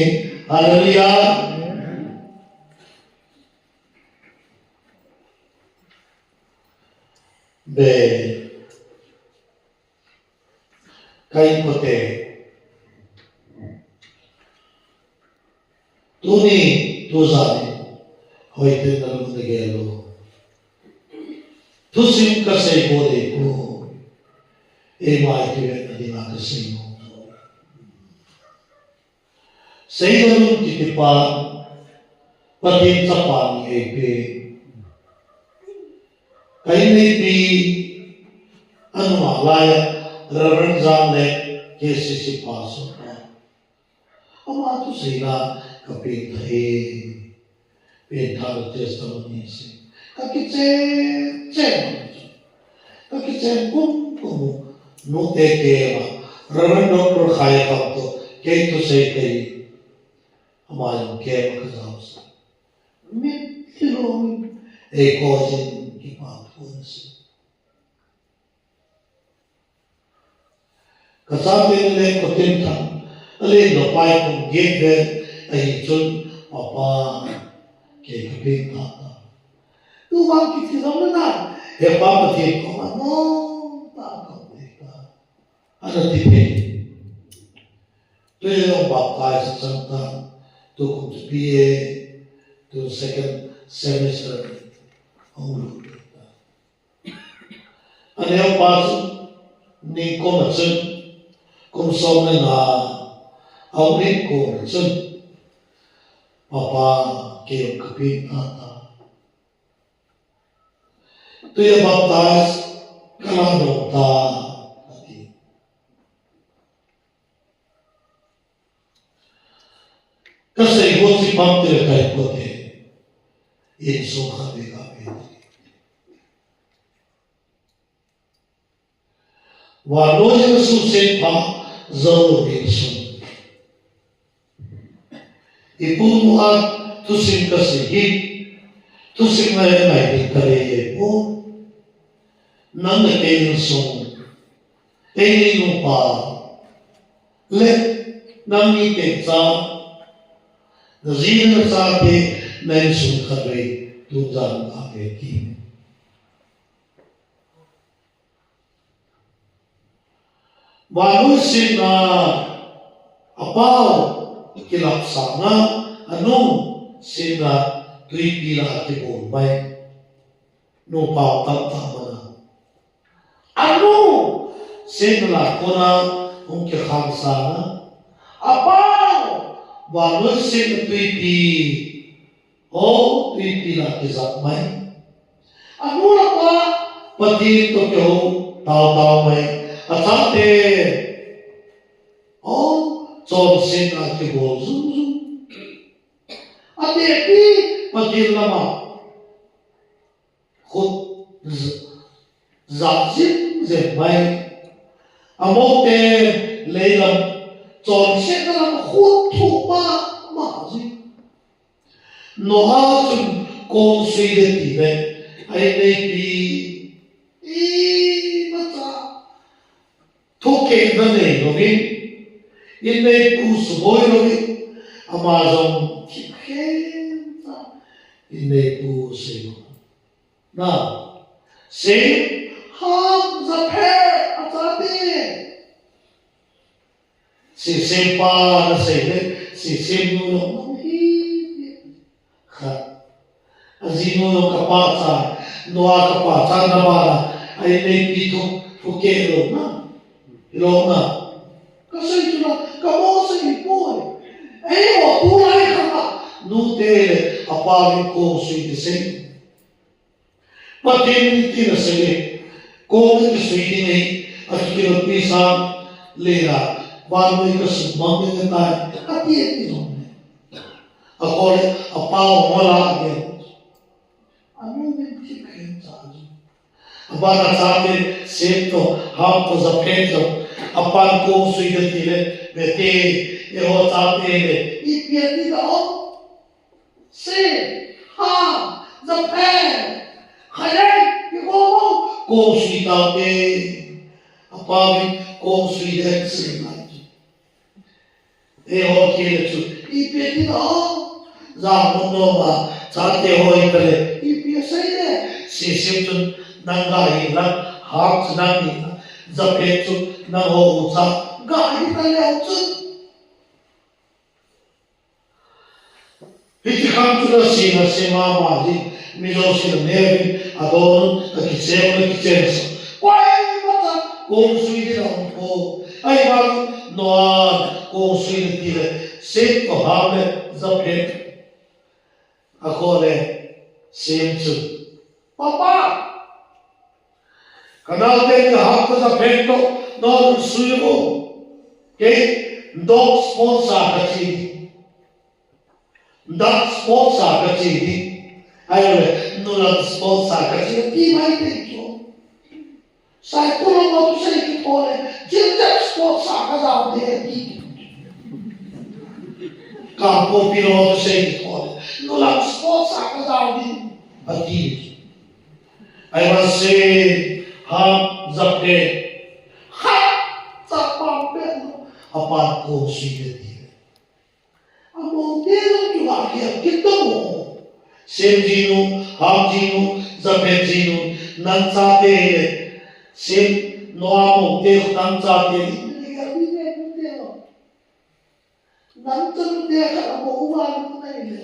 Hallelujah. Be. Ka inkote. Tuni Tujan in hoitah in nalung nagel lou. Thusim kasei bou ding ko. Eima i kivetna dinga kasei nom. Seidan Lun kitipa, Pathen chapa ni eipeh. Ka inneipi, anunga laiya Reverend Jang le K C C pastor pa. Ama thuseina kapengthah e. Pengthah le testimony se. Kakichen chen. Kakichen kum kum. Nute kema. Reverend Doctor Khai Kam to. Kei thusei kei. Ama jong kema kajao sa. Mitlhi lom. Eikoi jin kipa thu nase. Kachate le kotin thang, alen dopai kum get vel ahi chun, Papa, kei kapengthah tai. Tuvang kiti jong le na, he Pa Pathen koma nom tah a kaum ding tai. Ana ti thei. Tui jong baptize chang tan, tukum chu B A, tu second semester, ahung lut tai. Aneo pa chu, nikum a chun, kum som le nga, ahung lut kum a chun, Papa, kei kapengthah tai. Tuiya baptize, kalah nom tai, ati. Kasei ho chu pam tile kai pote. Insung khat vei kape. Vannoi a suse pha jou lou insung. Ipu nu a thusim kasei hi. Thusim ngai ngai ding kadei e po. Nang le kei insung. Eini nupa le nangni teng cha, naji nachate, na insung khatvei tujan a ve ti. Vannoi sihna a pao kilap sanga, anu sihna twipi lah a kibol mai. Nupa tamtah mana. Anu sihna lah a kona hung kikhang sanga, a pao vannoi sihna twipi, o twipi lah a kijap mai. Anu le apa Pathen toh kihou taotao mai. Achate, o chonsetna kibol jung jung. Atepi Pathen lama khut j-, jah jing jing mai. Amote leilam chonsetna lam khut thuh mama jing. Noah chun kong sui ding tile, a inneipi imacha thukehna nei louvin, inneipu suboi louvin, ama jong thip khen ta, inneipu sei lou. Na, Shem, Ham, Japheth, achate. Shem pa nasei le, Shem nu jong nom hi. Khat. Ajinu jong kapa cha, Noah kapa cha na bana, a inneipi thu, thukeh louna. Hilou na. Kasei chu na, kamo sei poi. Eiho tulai khat a, nute le, apa vin kong sui kisei. Pathen in tin asei e, kong kisui ding ahi, akikilpi sang, leila, vannoi kasumang ding ahitai, ati ati jong le. Akole, apa u mala age. Anu min thip khen cha. Abana chate, Shem toh, Ham toh, Japheth toh, apan kong sui ding tile, vete, eiho chate le, ipi ati da o. Shem, Ham, Japheth, Khayen, iho ho, kong sui taute. Apa vin kong sui ding sei mai. Eiho kile chu, ipi ati da o. Jang mun noma, chate ho ikale, ipi asei le. Shem chun, nang ga hi lang, Ham chu nang hi lang, Japheth chu, nangho ucha, ga hi ta leu chun. Hiti khang chu nasei, nasei mama jin, mi jousen aneo in, adon, akicheng, akicheng sa. Koima cha, kong sui ding aum poi. Ahivangin, Noah, kong sui ding ati le, Shem toh Ham le Japheth. Akhole, Shem chun, Papa, kanaote ni Ham toh Japheth toh, nahung sui vo. Kei, dog sponsor kache ding. Dog sponsor kache ding. Ahilou le, nulam sponsor kache ding. Ti mai te kio. Sai pulong mo tu sei kitho le, jil jep sponsor kajao ding ati. Kangpokpi lou tu sei kitho le, nulam sponsor kajao ding ati. Ahivangin Shem, Ham, Japheth, khat cha pang pen lou, apan kong sui ding ati. Amoute jong kivah khel kit tamo. Shem jinu, Ham jinu, Japheth jinu, nang chate le. Shem, Noah moute, nang chate le. Nang chate khat amo uva nang le.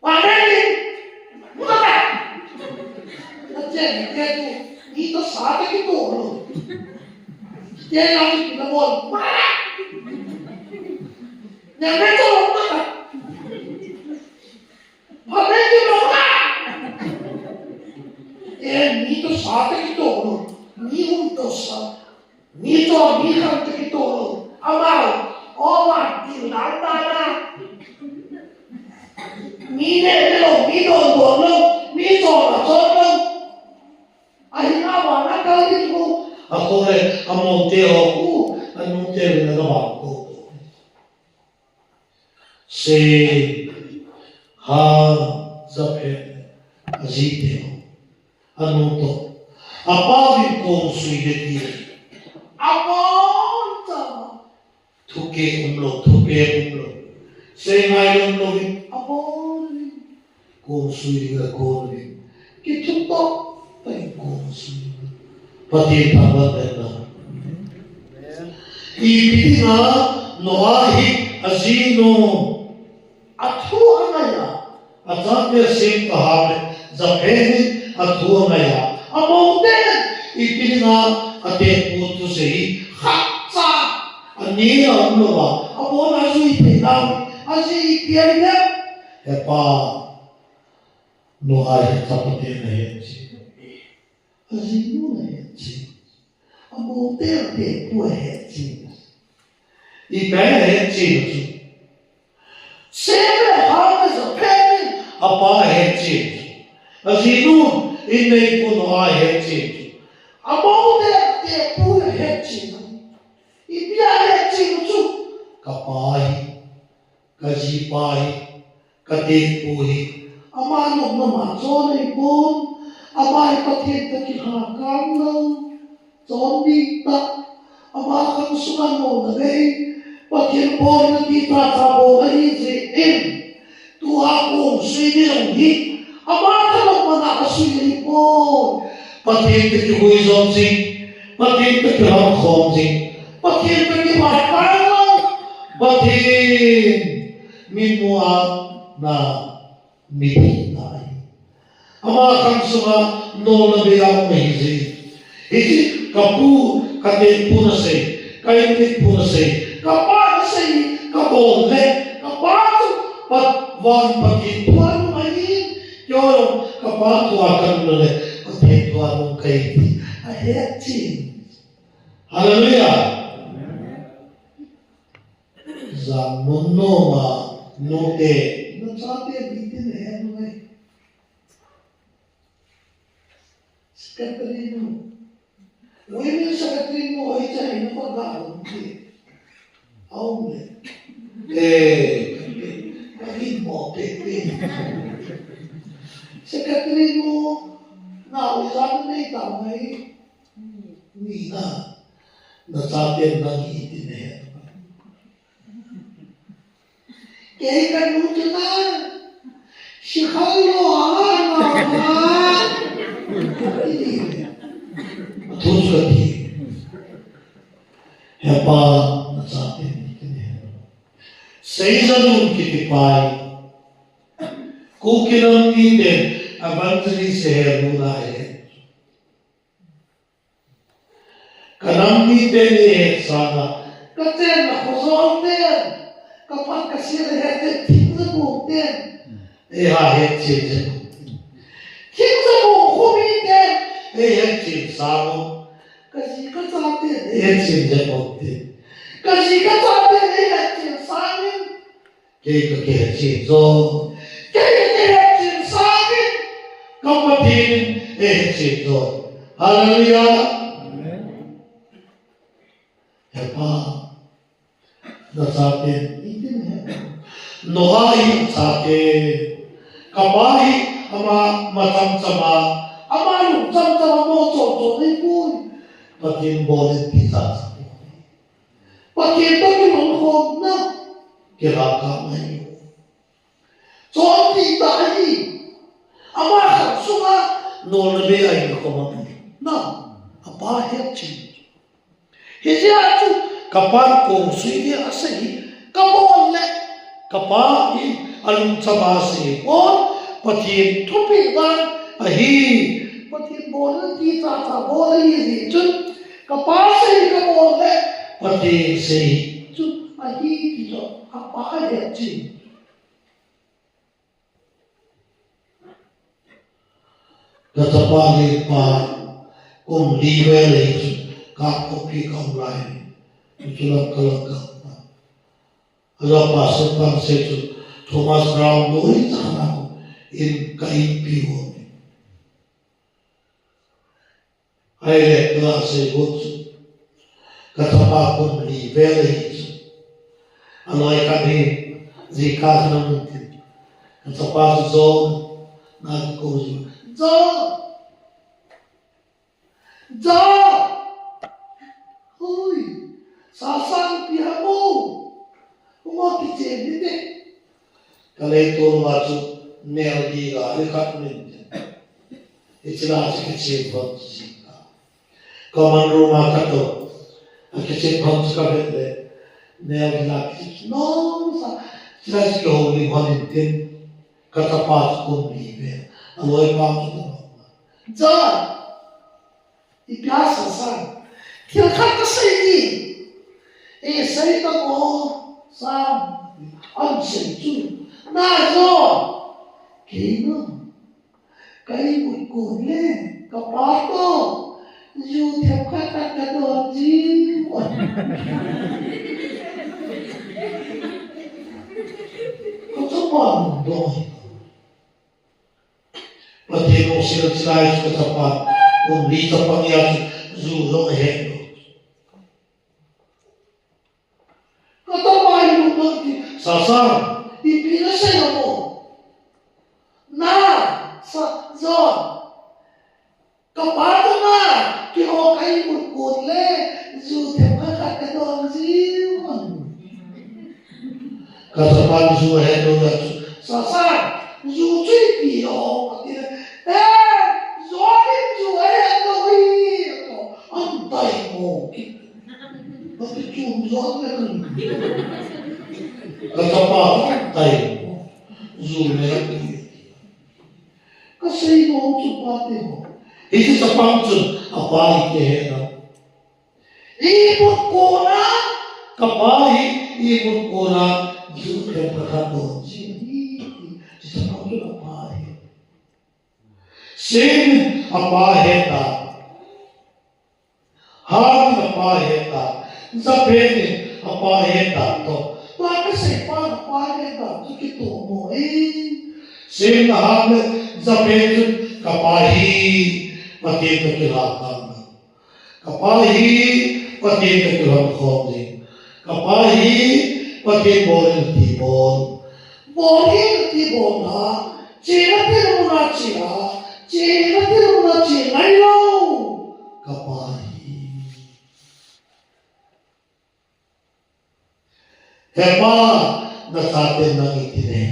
Amen. Muta ta. Na chen, na chen tu. Ni to sa ta kito lou. Chen na tu na bol. Mara. Na me to muta ta. Amen, ki muta. Eh, ni to sa ta kito lou. Ni um to sa. Mi chon, mi khang chu kitoh lou. Amau, o man, til dan dan a. Mi neh neh lou, mi don don lou, mi chon a chon lou. Ahin a vana kal ding u. Akhole, amoute ho u, anute le na vang ko. Shem, Ham, Japheth, ajite ho. Anu toh. Apa vin kong sui ding ati. Abon cha. Thupeh umlou, thupeh umlou. Seingai umlou vin. Abon vin. Kong sui ding a kon vin. Kithutoh. Pai kong sui. Pathen thangvah in. Ipi dinga Noah hi ajinu. Athu angai a, achate Shem toh Ham le Japheth in athu angai a, amoute ipi dinga atepu thusei hi khatcha aneo umlou a, abon a ajui thei nau, ajeh ipi ahile, hepa, Noah hi chapate nahet cheh. Ajinu ahet cheh. Amoute atepu ahet cheh. Ipi ahet cheh chu. Shem le Ham le Japheth in apa ahet cheh chu. Ajinu in neipu Noah ahet cheh chu. Amoute atepu ahet cheh. Ipi ahet cheh chu. Kapa hi. Kajipa hi, katepu hi, ama nopna ma chon ahipon, ama hi Pathen toh kilhakang lou, chon ding tah, ama khang sunga nopna bei, Pathen bolna ti tah tah bol ahi jeh in, tua kong sui ding jong hi, ama thanop mana asui ahipon, Pathen toh kihui jom jing, Pathen toh kilhon khom jing, Pathen toh kilhakang lou, Pathen min mu a na mi thina ahi. Ama khang sunga nopna bei a um ahi jeh in. Hiche kapu, katepu nasei, ka inmitpu nasei, kapa nasei, kabol le, kapa chu, Pat, van Pathen thu a nung ahi, keiho jong kapa thu a kanung le, Pathen thu a nung kahi ti, ahet cheh. Hallelujah. Jangmun noma nute, nachate mi tin he nu ngai. Secretary nu. Women secretary nu hoi cha hina pa ga um ti. Aum le. Eh, ka kin mo pe pe. Secretary nu, nao ijat nei tao ngai. Ni na, nachate nang iti nahe. Kei kanu chu na, sikhal lou a na na. Iti. Athu chu kati. Hepa, nachate nang iti nahe. Seijalun kitipa hi Kuki nam miten evangelist ahi, nunga ahi. Ka nam miten eihet sanga, ka chenna khojol ten, ka phat ka sel eihet ten, thingjabu ten, eiha hetchen jeng. Thingjabu khomi ten eihetchen sang u. Ka ji ka cha ten eihetchen jeng u ten. Ka ji ka cha ten eihetchen sangin. Kei ka kihetchen jo. Kei ka kihetchen sangin. Ka Pathen in eihetchen jo. Hallelujah. Amen. He Pa, na chaten, itin he. Noah in chate. Kapa hi ama macham chama, ama lungcham chama mo chon chon nei pui. Pathen bol in ti cha cha. Pathen toh kilhon khomna, kilhakam ahi. Chonpi tah ahi. Ama khat sunga nolna bei ahi khom ahi. Na, apa hetchen. Hijeh a chu, kapan kong sui dia asei hi, kabol le, kapa hi, alungcham a asei pon, Pathen thupeh vang ahi. Pathen bolna ti cha cha bol ahi jeh chun, kapa sei kabol le, Pathen sei chu ahi ti chu, apa hetchen. Ka chapa lenpa kum li vel ahi chu, ka khopi ka um lai. Chu lam ka lam ka um. Ajo pastor pan sei chu, Thomas Brown lui cha na in ka inpi u. Ahile tua sei got chu, ka chapa kum li vel ahi chu. Aloi khat hi, jingkah chu nang tin. Ka chapa chu John, na kikou chu. John! John! Hui! Sasang pi ha mo. Mo kichen ni te. Ka leitol uva chu neo di ga le khat min. Hiche la chu kichen phot chu jing ka. Common room a ka to. A kichen phot chu ka vet le. Neo di la kichen nom sa. Hiche la chu kihoulim hon in tin. Ka chapa chu kum li ve. Aloipa chu ka nom. John! Ipi a Sasang? Thil khat kasei ding. Eisei ta ko, Sam. Ahin sei chu. Na John. Kei na. Ka imut kon le. Kapa toh. Ju themkhat khat kadon ji. Ka chapa nung dong. Pathen lungset a chilai chu ka chapa, kum li chapang a chu ju jong ahet lou. Ka chapa hi lungdon ti, Sasang, ipi nasei ham o? Na, Sa, John, kapa toh na, keiho ka imut kon le, ju themkhat khat kadon ji. Ka chapan ju ahet lou a chu, Sasang, ju chu ipi ham, ati le, eh, John in ju ahet lou hi, ato, ahin taimo kit. Ati chu John le kan. Ka chapa ahin taimo. Ju le ati. Kasei nom chu pate ho. Hiche chapang chun apa hi kihe na. Imut kona, kapa hi, imut kona, ju themkhat kadon ji ahi, ti, ti chapang chu apa hi. Sem in apa ahet a. Ham in apa ahet a. Japheth in apa ahet a toh. Tua kasei pa in apa ahet a. Chu kitoh mo e. Sem in Ham le Japheth chun kapa hi. Pathen toh kilhakam. Kapa hi Pathen toh kilhon khom ding. Kapa hi Pathen bol in ati bol. Bol in ati bol na. Chena thilmuna che a. Chena thilmuna che ngai lou. Kapa hi. He Pa, na chaten nang iti ne.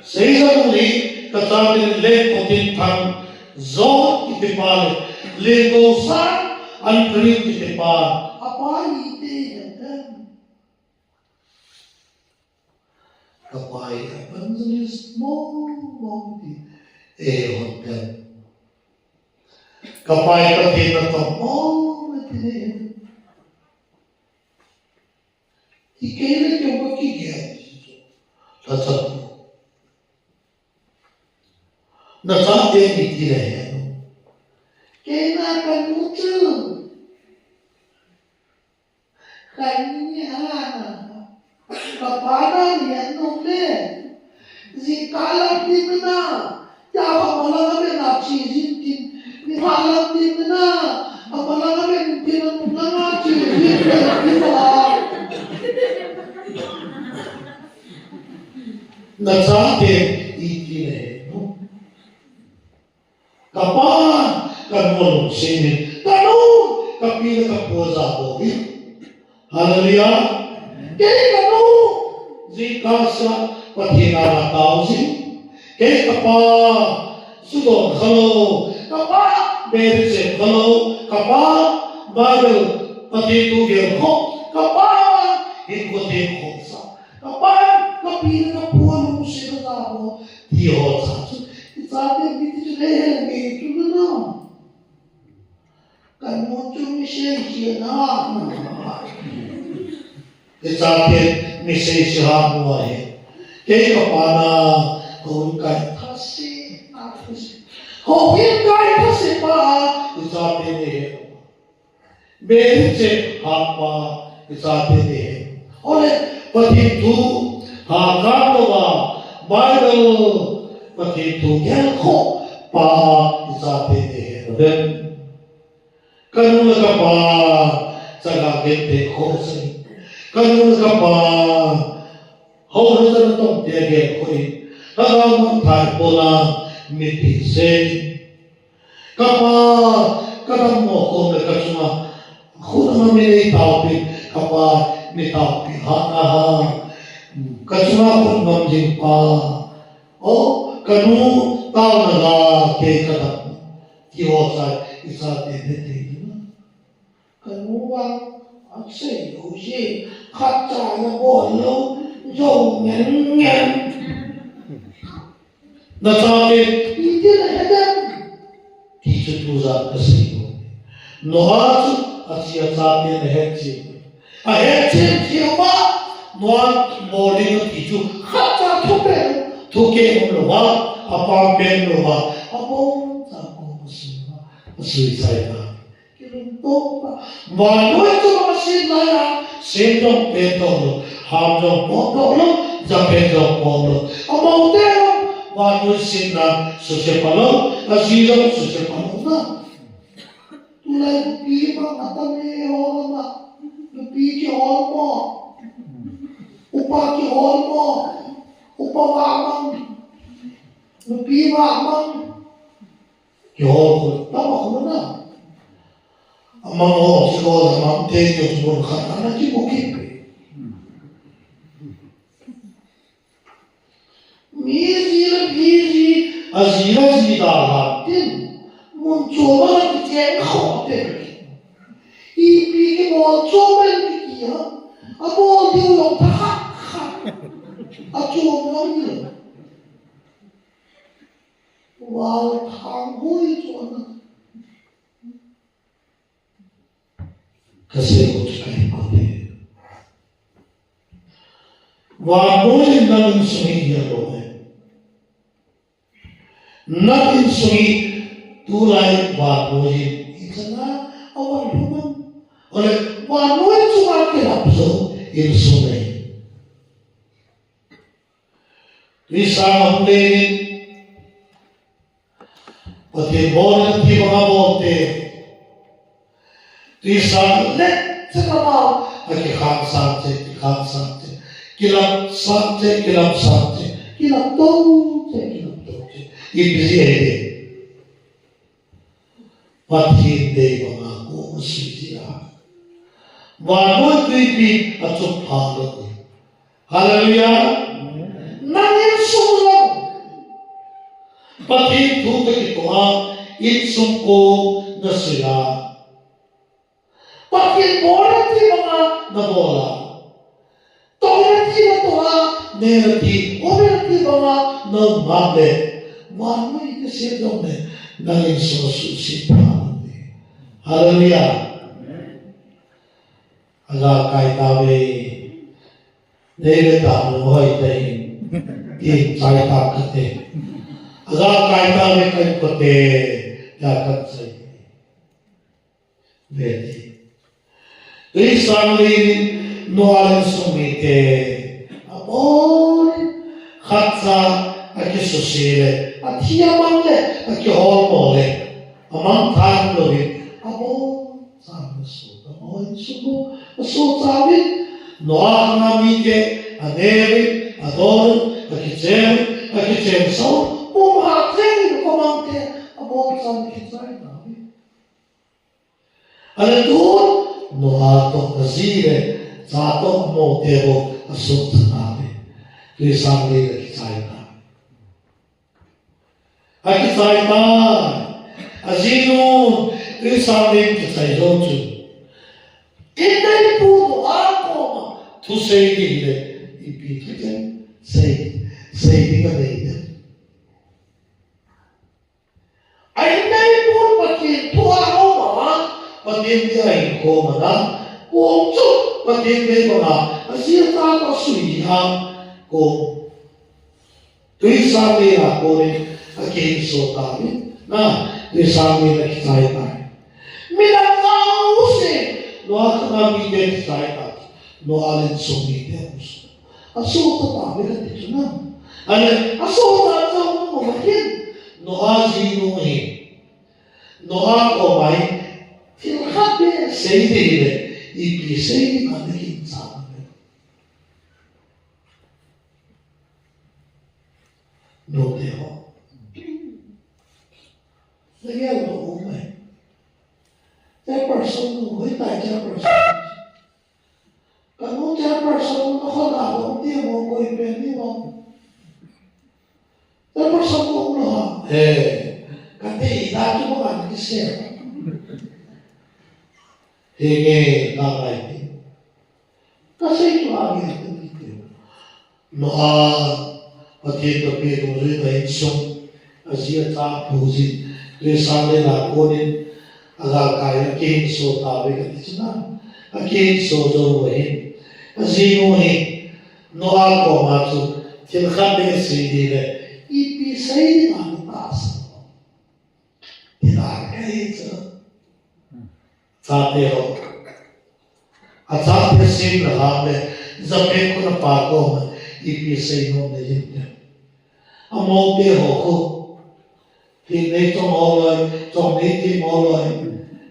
Seijang ni, ka chaten Lengkhotin Thang, John kiti pa le, Lengkosang, Andrew kiti pa. Apa iti ne. Ka pai evangelist mong mong ti. Eh, hotel. Ka pai Pathen natong mong mong ti ne. Ti kei le kei ka kigel. Lhachapa. Nachate iti le hen. Kei na kanu chu. Kanu ni a. Kapa na ni anu le. Jingkah lam tin na. Ya ba ma la ga be na chi jin tin. Ni ba lam tin na. Ba ma la ga be ni tin na na chi jin tin na. Nachate iti le hen. Kapa, kanu lungset in. Kanu, kapi le kapu jabol in. Hallelujah. Kei kanu, jingkah sa Pathen a natao jin. Kei kapa, sudon khalou. Kapa, Mary chen khalou. Kapa, Bible, Pathen thu gel kho. Kapa, hinkho theng kho sa. Kapa, kapi le kapu lungset a jabol. Ti ho cha chu. Ichate mi ti chu le he mi tu na. Kanu chu mi sei sei na. Ichate mi sei sei ha mu a he. Kei kapa na, houin kai thase, a thase. Houin kai thase pa, ichate ne he. Mary chen hapa, ichate ne he. Ole, Pathen thu, ha ka to va, Bible, Pathen thu gel kho pa, ichate ne he. Amen. Kanu le kapa, chaga gel te kho se. Kanu le kapa, ho ho sa na tong te gel kho i. Lhagao mangthah pona, mi ti se. Kapa, kadammo khom le kachunga khut ngam in eitaopin, kapa, mi taopi ha na ha. Kachunga khut ngam jing pa. O, kanu, taona la, kei kadam. Ti ho cha, ichate ne te na. Kanu vang, asei lou ji, khatcha na bol lou, jou ngen ngen. Nachate, iti na he dem. Ti chu tujan kasei lou. Noah chu, achi achate na he chi. A he chi chi ma, Noah bol ding ti chu, khatcha thupen, thuke um lou va, apam pen lou va, abon cha ko masui va, masui chai va. Kilungto pa. Vannoi chu ama sem lai a, sem jong pen doh lou, ham jong pot doh lou, japen jong pot lou. Amaute jong vannoi semna suse pha lou, aji jong suse pha lou na. Tulai nupi bang atam e ho lama. Nupi kihol mo. Upa kihol mo. Upa vamang. Nupi vamang. Kihol khu, tama khu na. Amang ho, si ho, amang te, yo, mun khat, ana ki mo ki pe. Mi ji le pi ji, aji le ji da la tin. Mun chom a kicheng kho te. Ipi kibol chom em kiti a. Abol diu jong thakhat khat. Achom jong ni. Val thang hoi chu ana. Kasei u chu kahin kote. Vannoi in nang insung hi gel lou e. Nang insung hi tulai vannoi in ichan a avan lhum am. Ole vannoi chunga kilap jou insung ahi. Tui sang hung lengin, Pathen bol in ti banga bol te. Tui sang le, se ka ma, akikhang sang che, kikhang sang che, kilap sang che, kilap sang che, kilap to che, kilap to che. Ipi ji ahi de. Pathen dei banga ko masui ji a. Vannoi tuipi achup pha lou. Hallelujah. Nang insung jong. Pathen thu toh kitoh a insung ko nasui a. Pathen bol e ti banga nabol a. Toh e ti Tua, nena ti, o nena ti banga, nau ngam le. Vannoi te se dong le, nangin so su si pa. Hallelujah. Aga kai ta ve. Nei ve ta no hoi te. Tin chai ta ka te. Aga kai ta ve kai ko te. Ya ka chai. Ve ti. Tuisang lin Noah le insung mite abon in khat cha akisuse le, athi amang le, akiholmo le, amang than louvin abon chan aso, abon subu aso chauvin Noah khanga mite aneuvin, adon, akichen, akichen sau, pum ha chen ko mang te abon chan kichai na. Ahile tun, Noah toh aji le, cha toh amou te bou asuhchat tauve. Tuisang lin akichai tai. Akichai tai. Ajinun, tuisang lin kichai jou chun. Inneipu Noah koma, thusei ding le, ipi thucheng, sei, sei ding anei dem. A inneipun Pathen thu a um a, Pathen dia ahin khom a, kong chu Pathen dei banga, aji acha toh asui a, kong. Tuisang lin a konin akihinso tauvin, na, tuisang lin akichai tai. Midang jouse, Noah khanga mite kichai tai, Noah le insung mite aum. Asoh tah tah ve kati chu na. Ahile, asoh tah tah u mo mahin. Noah jinu hi. Noah koma hi. Thil khat beh sei ding le. Ipi sei ding a nakicha ve. Note ho. Nagel lou u mai. Chairperson nu, hoitai chairperson. Kanu chairperson, nakho na dong ti mo koi pen ni mo. Chairperson mo lo ha. Eh, kati da tu mo kan ki se. Henge, ka ngai ti. Kasei tua nge tu ni te. Noah, Pathen toh peh dungjui tah in insung, aji acha apu jin, tuisang lin a konin, agalkai a akihinso tauve kati chu na, akihinso jou u ahin, ajinu hi, Noah koma chu, thil khat beh sei ding le, ipi sei ding a natahsa. Tina kahi chu. Chate ho. Achate sem le ham le, Japan khun apa koma, ipi seinom le yin te. Amou te ho khu. Thil nei chong ho loi, chong nei thim ho loi,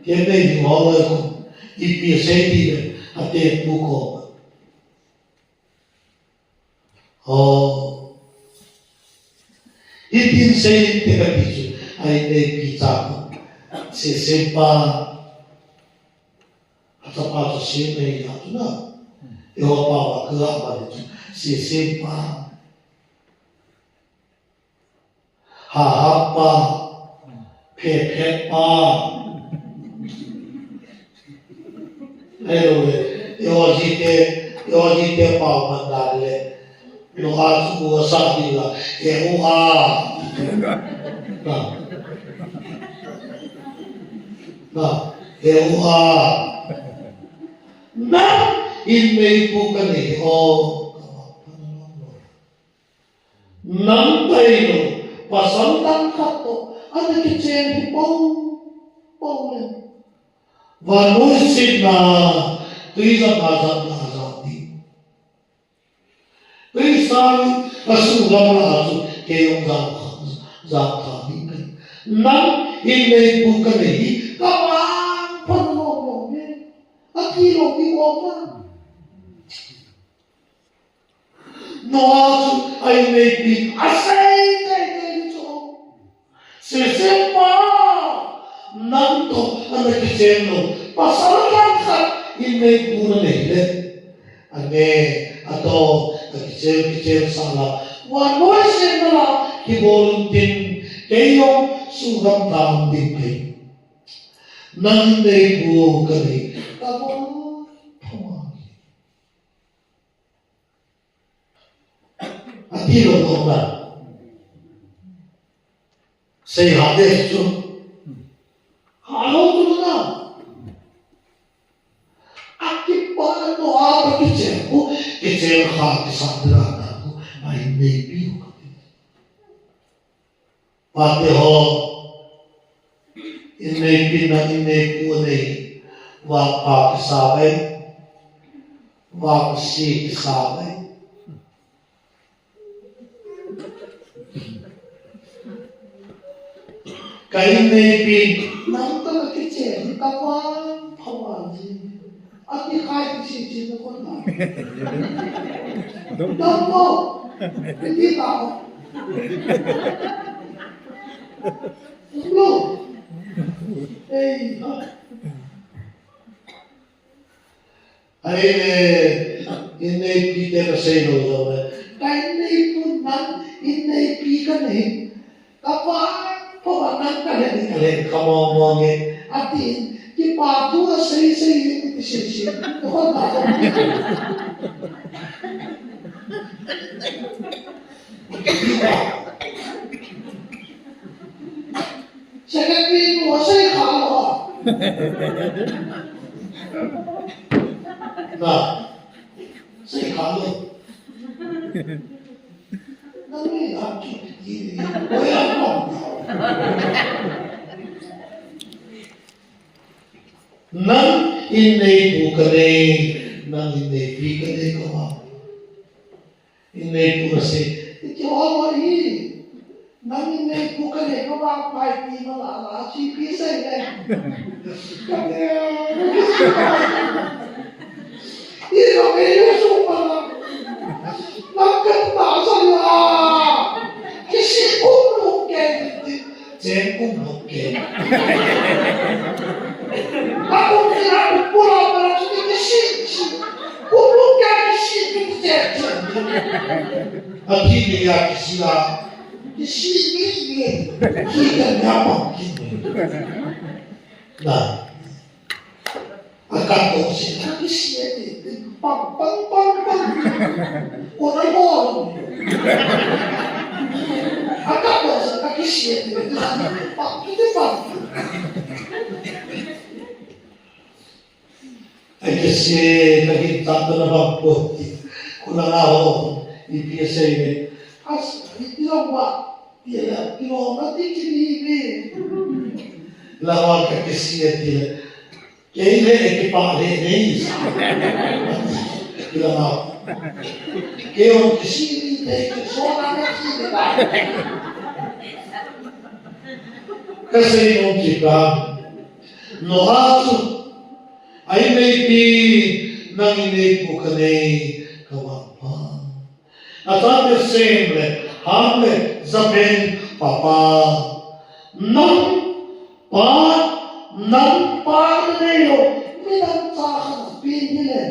thil nei hing ho loi khu. Ipi sei ding le, ate pu koma. Oh. Hitin sei inte kati chu, a inneipi cha. Sesempa. Achapa chu sem nei ya chu na. Eiho pa va ka ga ba chu. Sesempa. Hahap pa, phephet pa. Hello le, eiho jite, eiho jite pa man dan le. Noah chu bu sa di la, he u ha. Na. Na, he u ha. Na, inneipu ka nei ho. Nang tailou, pasal dang khat toh, ana kichen hi pou, pou le. Vannoi setna, tui jang a jang a jang ding. Tuisang, ka suhgam lah a chu, kei jong jang, jang kha ding kahi. Nang inneipu ka nei hi, ka vangphat lou lou ve. Akilou ding um a. Noah chu a inneipi asei teitei chu. Sesempa, nang toh ana kichen lou. Pasal dang khat inneipu na nei le. Ange, ato, akichen, kichen sah la. Vannoi setna la, kibol un tin, kei jong suhgam tah ding kahi. Nang inneipu ka nei. Ka bol thuma. Hilou lou na. Sei ha de chu. Ha lou chu na. Akipa no a pa kicheng ko, kicheng kha kisa dira na ko. Ai nei pi ko. Pate ho, inneipin nang inneipu nei, vangpha kisa ve, vangse kisa ve. Ka inneipin nang toh kakichen hi kavangpha vang ji. Ati khai kisi chin na kon na. Dam mo. Iti ta mo. Lo. Ei, ha. Ahile, inneipi te kasei lou lou le. Ka inneipu nang inneipi kanei. Kavangpha vang nang kalen, kalen, kamong mong e. Atin, kipa thu asei sei e, ti sei sei. Hon ta. Secretary pu asei kha lou. Na, sei kha lou. Nang ni lam chu ti ni. Oi, lam ko. Nang inneipu kanei, nang inneipi kanei kavang. Inneipu asei, iti ho ma hi. Nang inneipu kanei kavangpha ti ma la la chi pi sei le. Ka ne. Ilo me yo su ma la. Nang ka ta sa la. Kisi kum lou ke. Cheng kum lou ke. A kum ti na kum pula pula chu ti kisi, kisi. Kum lou ke kisi ti cheng cheng. A ti ni ya kisi la. Kisi ni ni. Ki ka nya pa ki ni. Na. Akatoh se, kakisi e ti, ti, pang, pang, pang, pang. Kona bol. Akatoh se, kakisi e ti, ti, pang, ti, pang. Akisi, kahin tah tona bang ko ti. Kona nga ho, ipi asei ve. As, iti long ba, ti la, ti long ba, ti kini ve. Lawa kakisi e ti la. Kei le kipah le nei sa. Kila ma. Kei hung kisih le kei so na kisih le ta. Kasei nom kit a. Noah chu a inneipi, nang inneipu kanei, kavangpha. Achate Shem le Ham le Japheth in, Papa, nang pa, nang pa nanei lou, midang cha khat napen hile,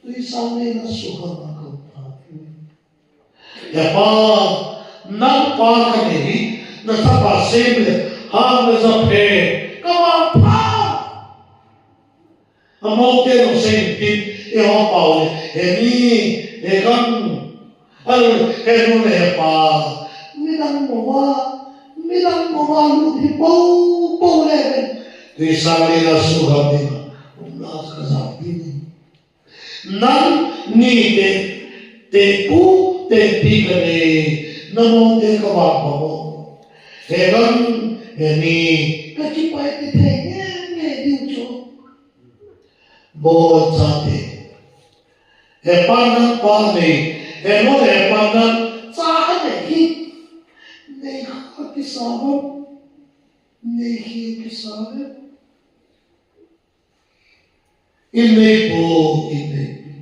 tuisang le nasuham a kaum phat hi. He Pa, nang pa kanei hi, nachapa Shem le Ham le Japheth, kavangpha. Amaute jong sei intin, eiho pau le, he ni, he gam, alu, he nu le he pa. Midang moma, midang moma lut hi pou, pou le, tuisang le nasuham ding a, umna kaja ding. Nang ni te, tepu, tepi kanei, namote kavangpha mo. He gam, he ni, kakipah e ti thei nge, nge diu chu. Bol chate. He pa nang pa nei, he nu he pa nang cha anei hi. Nei kha kisa uvem, nei khel kisa uvem. Inneipu, inneipi,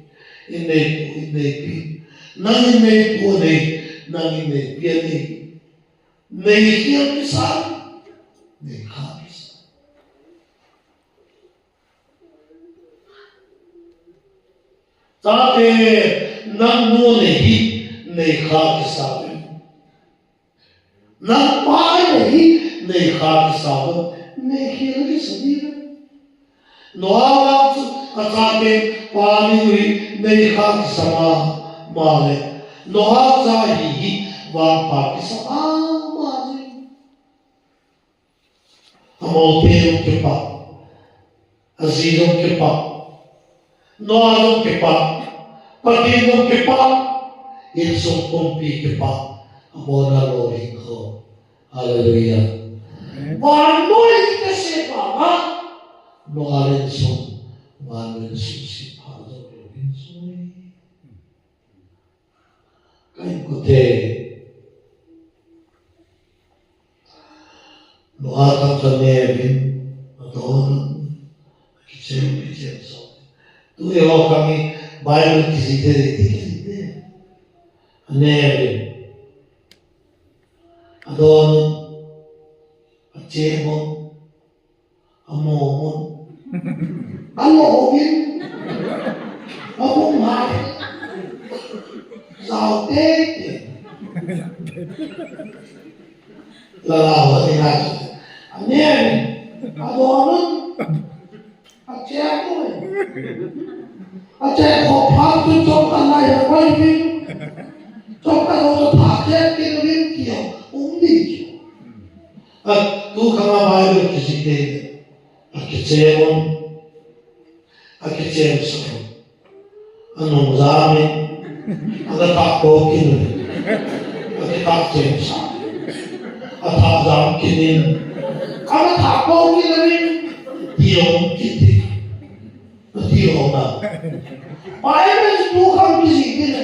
inneipu, inneipi. Nang inneipu nei, nang inneipi nei. Nei khel kisa uvem, nei kha kisa. Chate, nang nu nei hi, nei kha kisa uvem. Nang pa nei hi, nei kha kisa uvem, nei khel kisa uvem. Noah vang chu, achate, pa ni u hi, nei kha kisa ma, ma le. Noah cha hi hi vangpha kisa mama jing. Amaute jong kipah, aji jong kipah, Noah jong kipah, Pathen jong kipah, insung pumpi kipah, amona lou hinkho. Hallelujah. Amen. Vannoi hi kasem pha a, Noah le insung, vannoi le suse pha jou lou insung. Ka inkote, Noah khang chu aneh uvin, adon un, akichem, kichem sah. Tu eiho khang hi Bible kijih te, kijih te. Aneh uvin, adon un, achem un, amom un, alom uvin, abung hai, jao teitei. Lala ho ni nai. Aneh uvin, adon un, achem uvin. Achem khop phat chun chomkhat lai a koi uvin. Chomkhat lou chu thah chem kit uvin, ti ho um ding chu. A, tu khang a Bible kijih te, akichem un, akichem sah un, anung jam in, akithah kou kit un, akithah chem sah, athah jam kit in, akithah kou kit un, ti ho um kit ding. Ati lou na. Bible chu tu khang kijih ding le.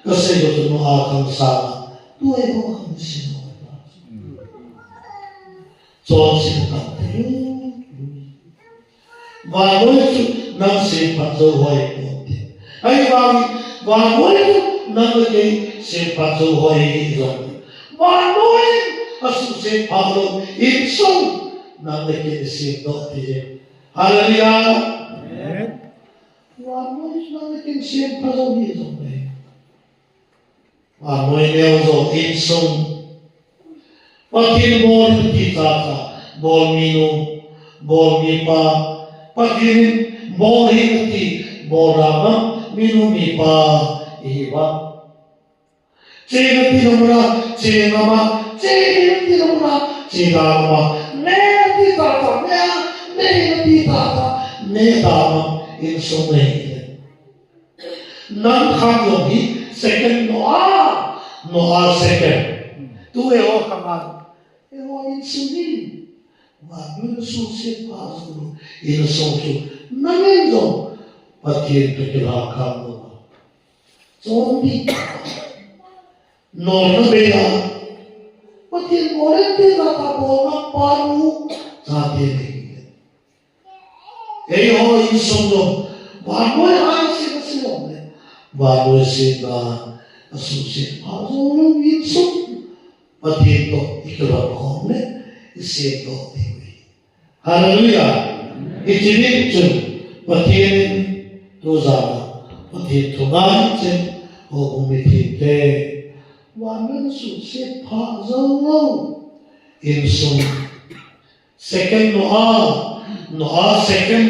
Kasei lou chu Noah khang sanga. Tu eiho khang sanga. Chonset atam te. Vannoi chu nang semphat jou hoi ponte. Ahivangin, vannoi chu nang le kei semphat jou hoi hi jong. Vannoi asuhset pha lou insung nang le kei isemdoh thei. Hallelujah. Amen. Vannoi chu nang le kei sempha jou hi jong le. Vannoi neo jou insung. Pathen bol in ati chacha, bol minu, bol mipa. Pathen in bol in ati, bol dama, minu mipa, ihi uva. Che in ati dama, che dama, che in ati dama, che dama. Ne ati chacha, ne, ne in ati chacha, ne dama, insung ne. Nang khang jong hi second Noah, Noah second. Tu eiho khang a, eiho insung hi, vannoi suse pha jou lou insung chu, nang in jong Pathen toh kilhakham lou. Chon ding. Nolna bei a, Pathen bol in ati chacha, bolna pa nu, chate nei. Eiho insung jong, vannoi a insung a seinom le, vannoi semna asuhset pha jou lou insung, Pathen toh ikilhon khom le, isemdoh diu ahi. Hallelujah. Hiche ni chun, Pathen in tu jan a, Pathen thu ngai chen, houbung mithengte, vannoi asuhset pha jou lou insung. Second Noah, Noah second.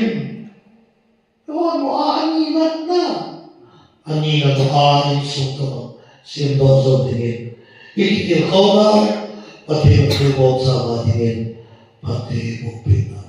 Eiho Noah ani natna. Ani na Noah insung toh semdoh jou dingin. Ikitilkhouna, Pathen thu bol chama dingin. Pathen bopina.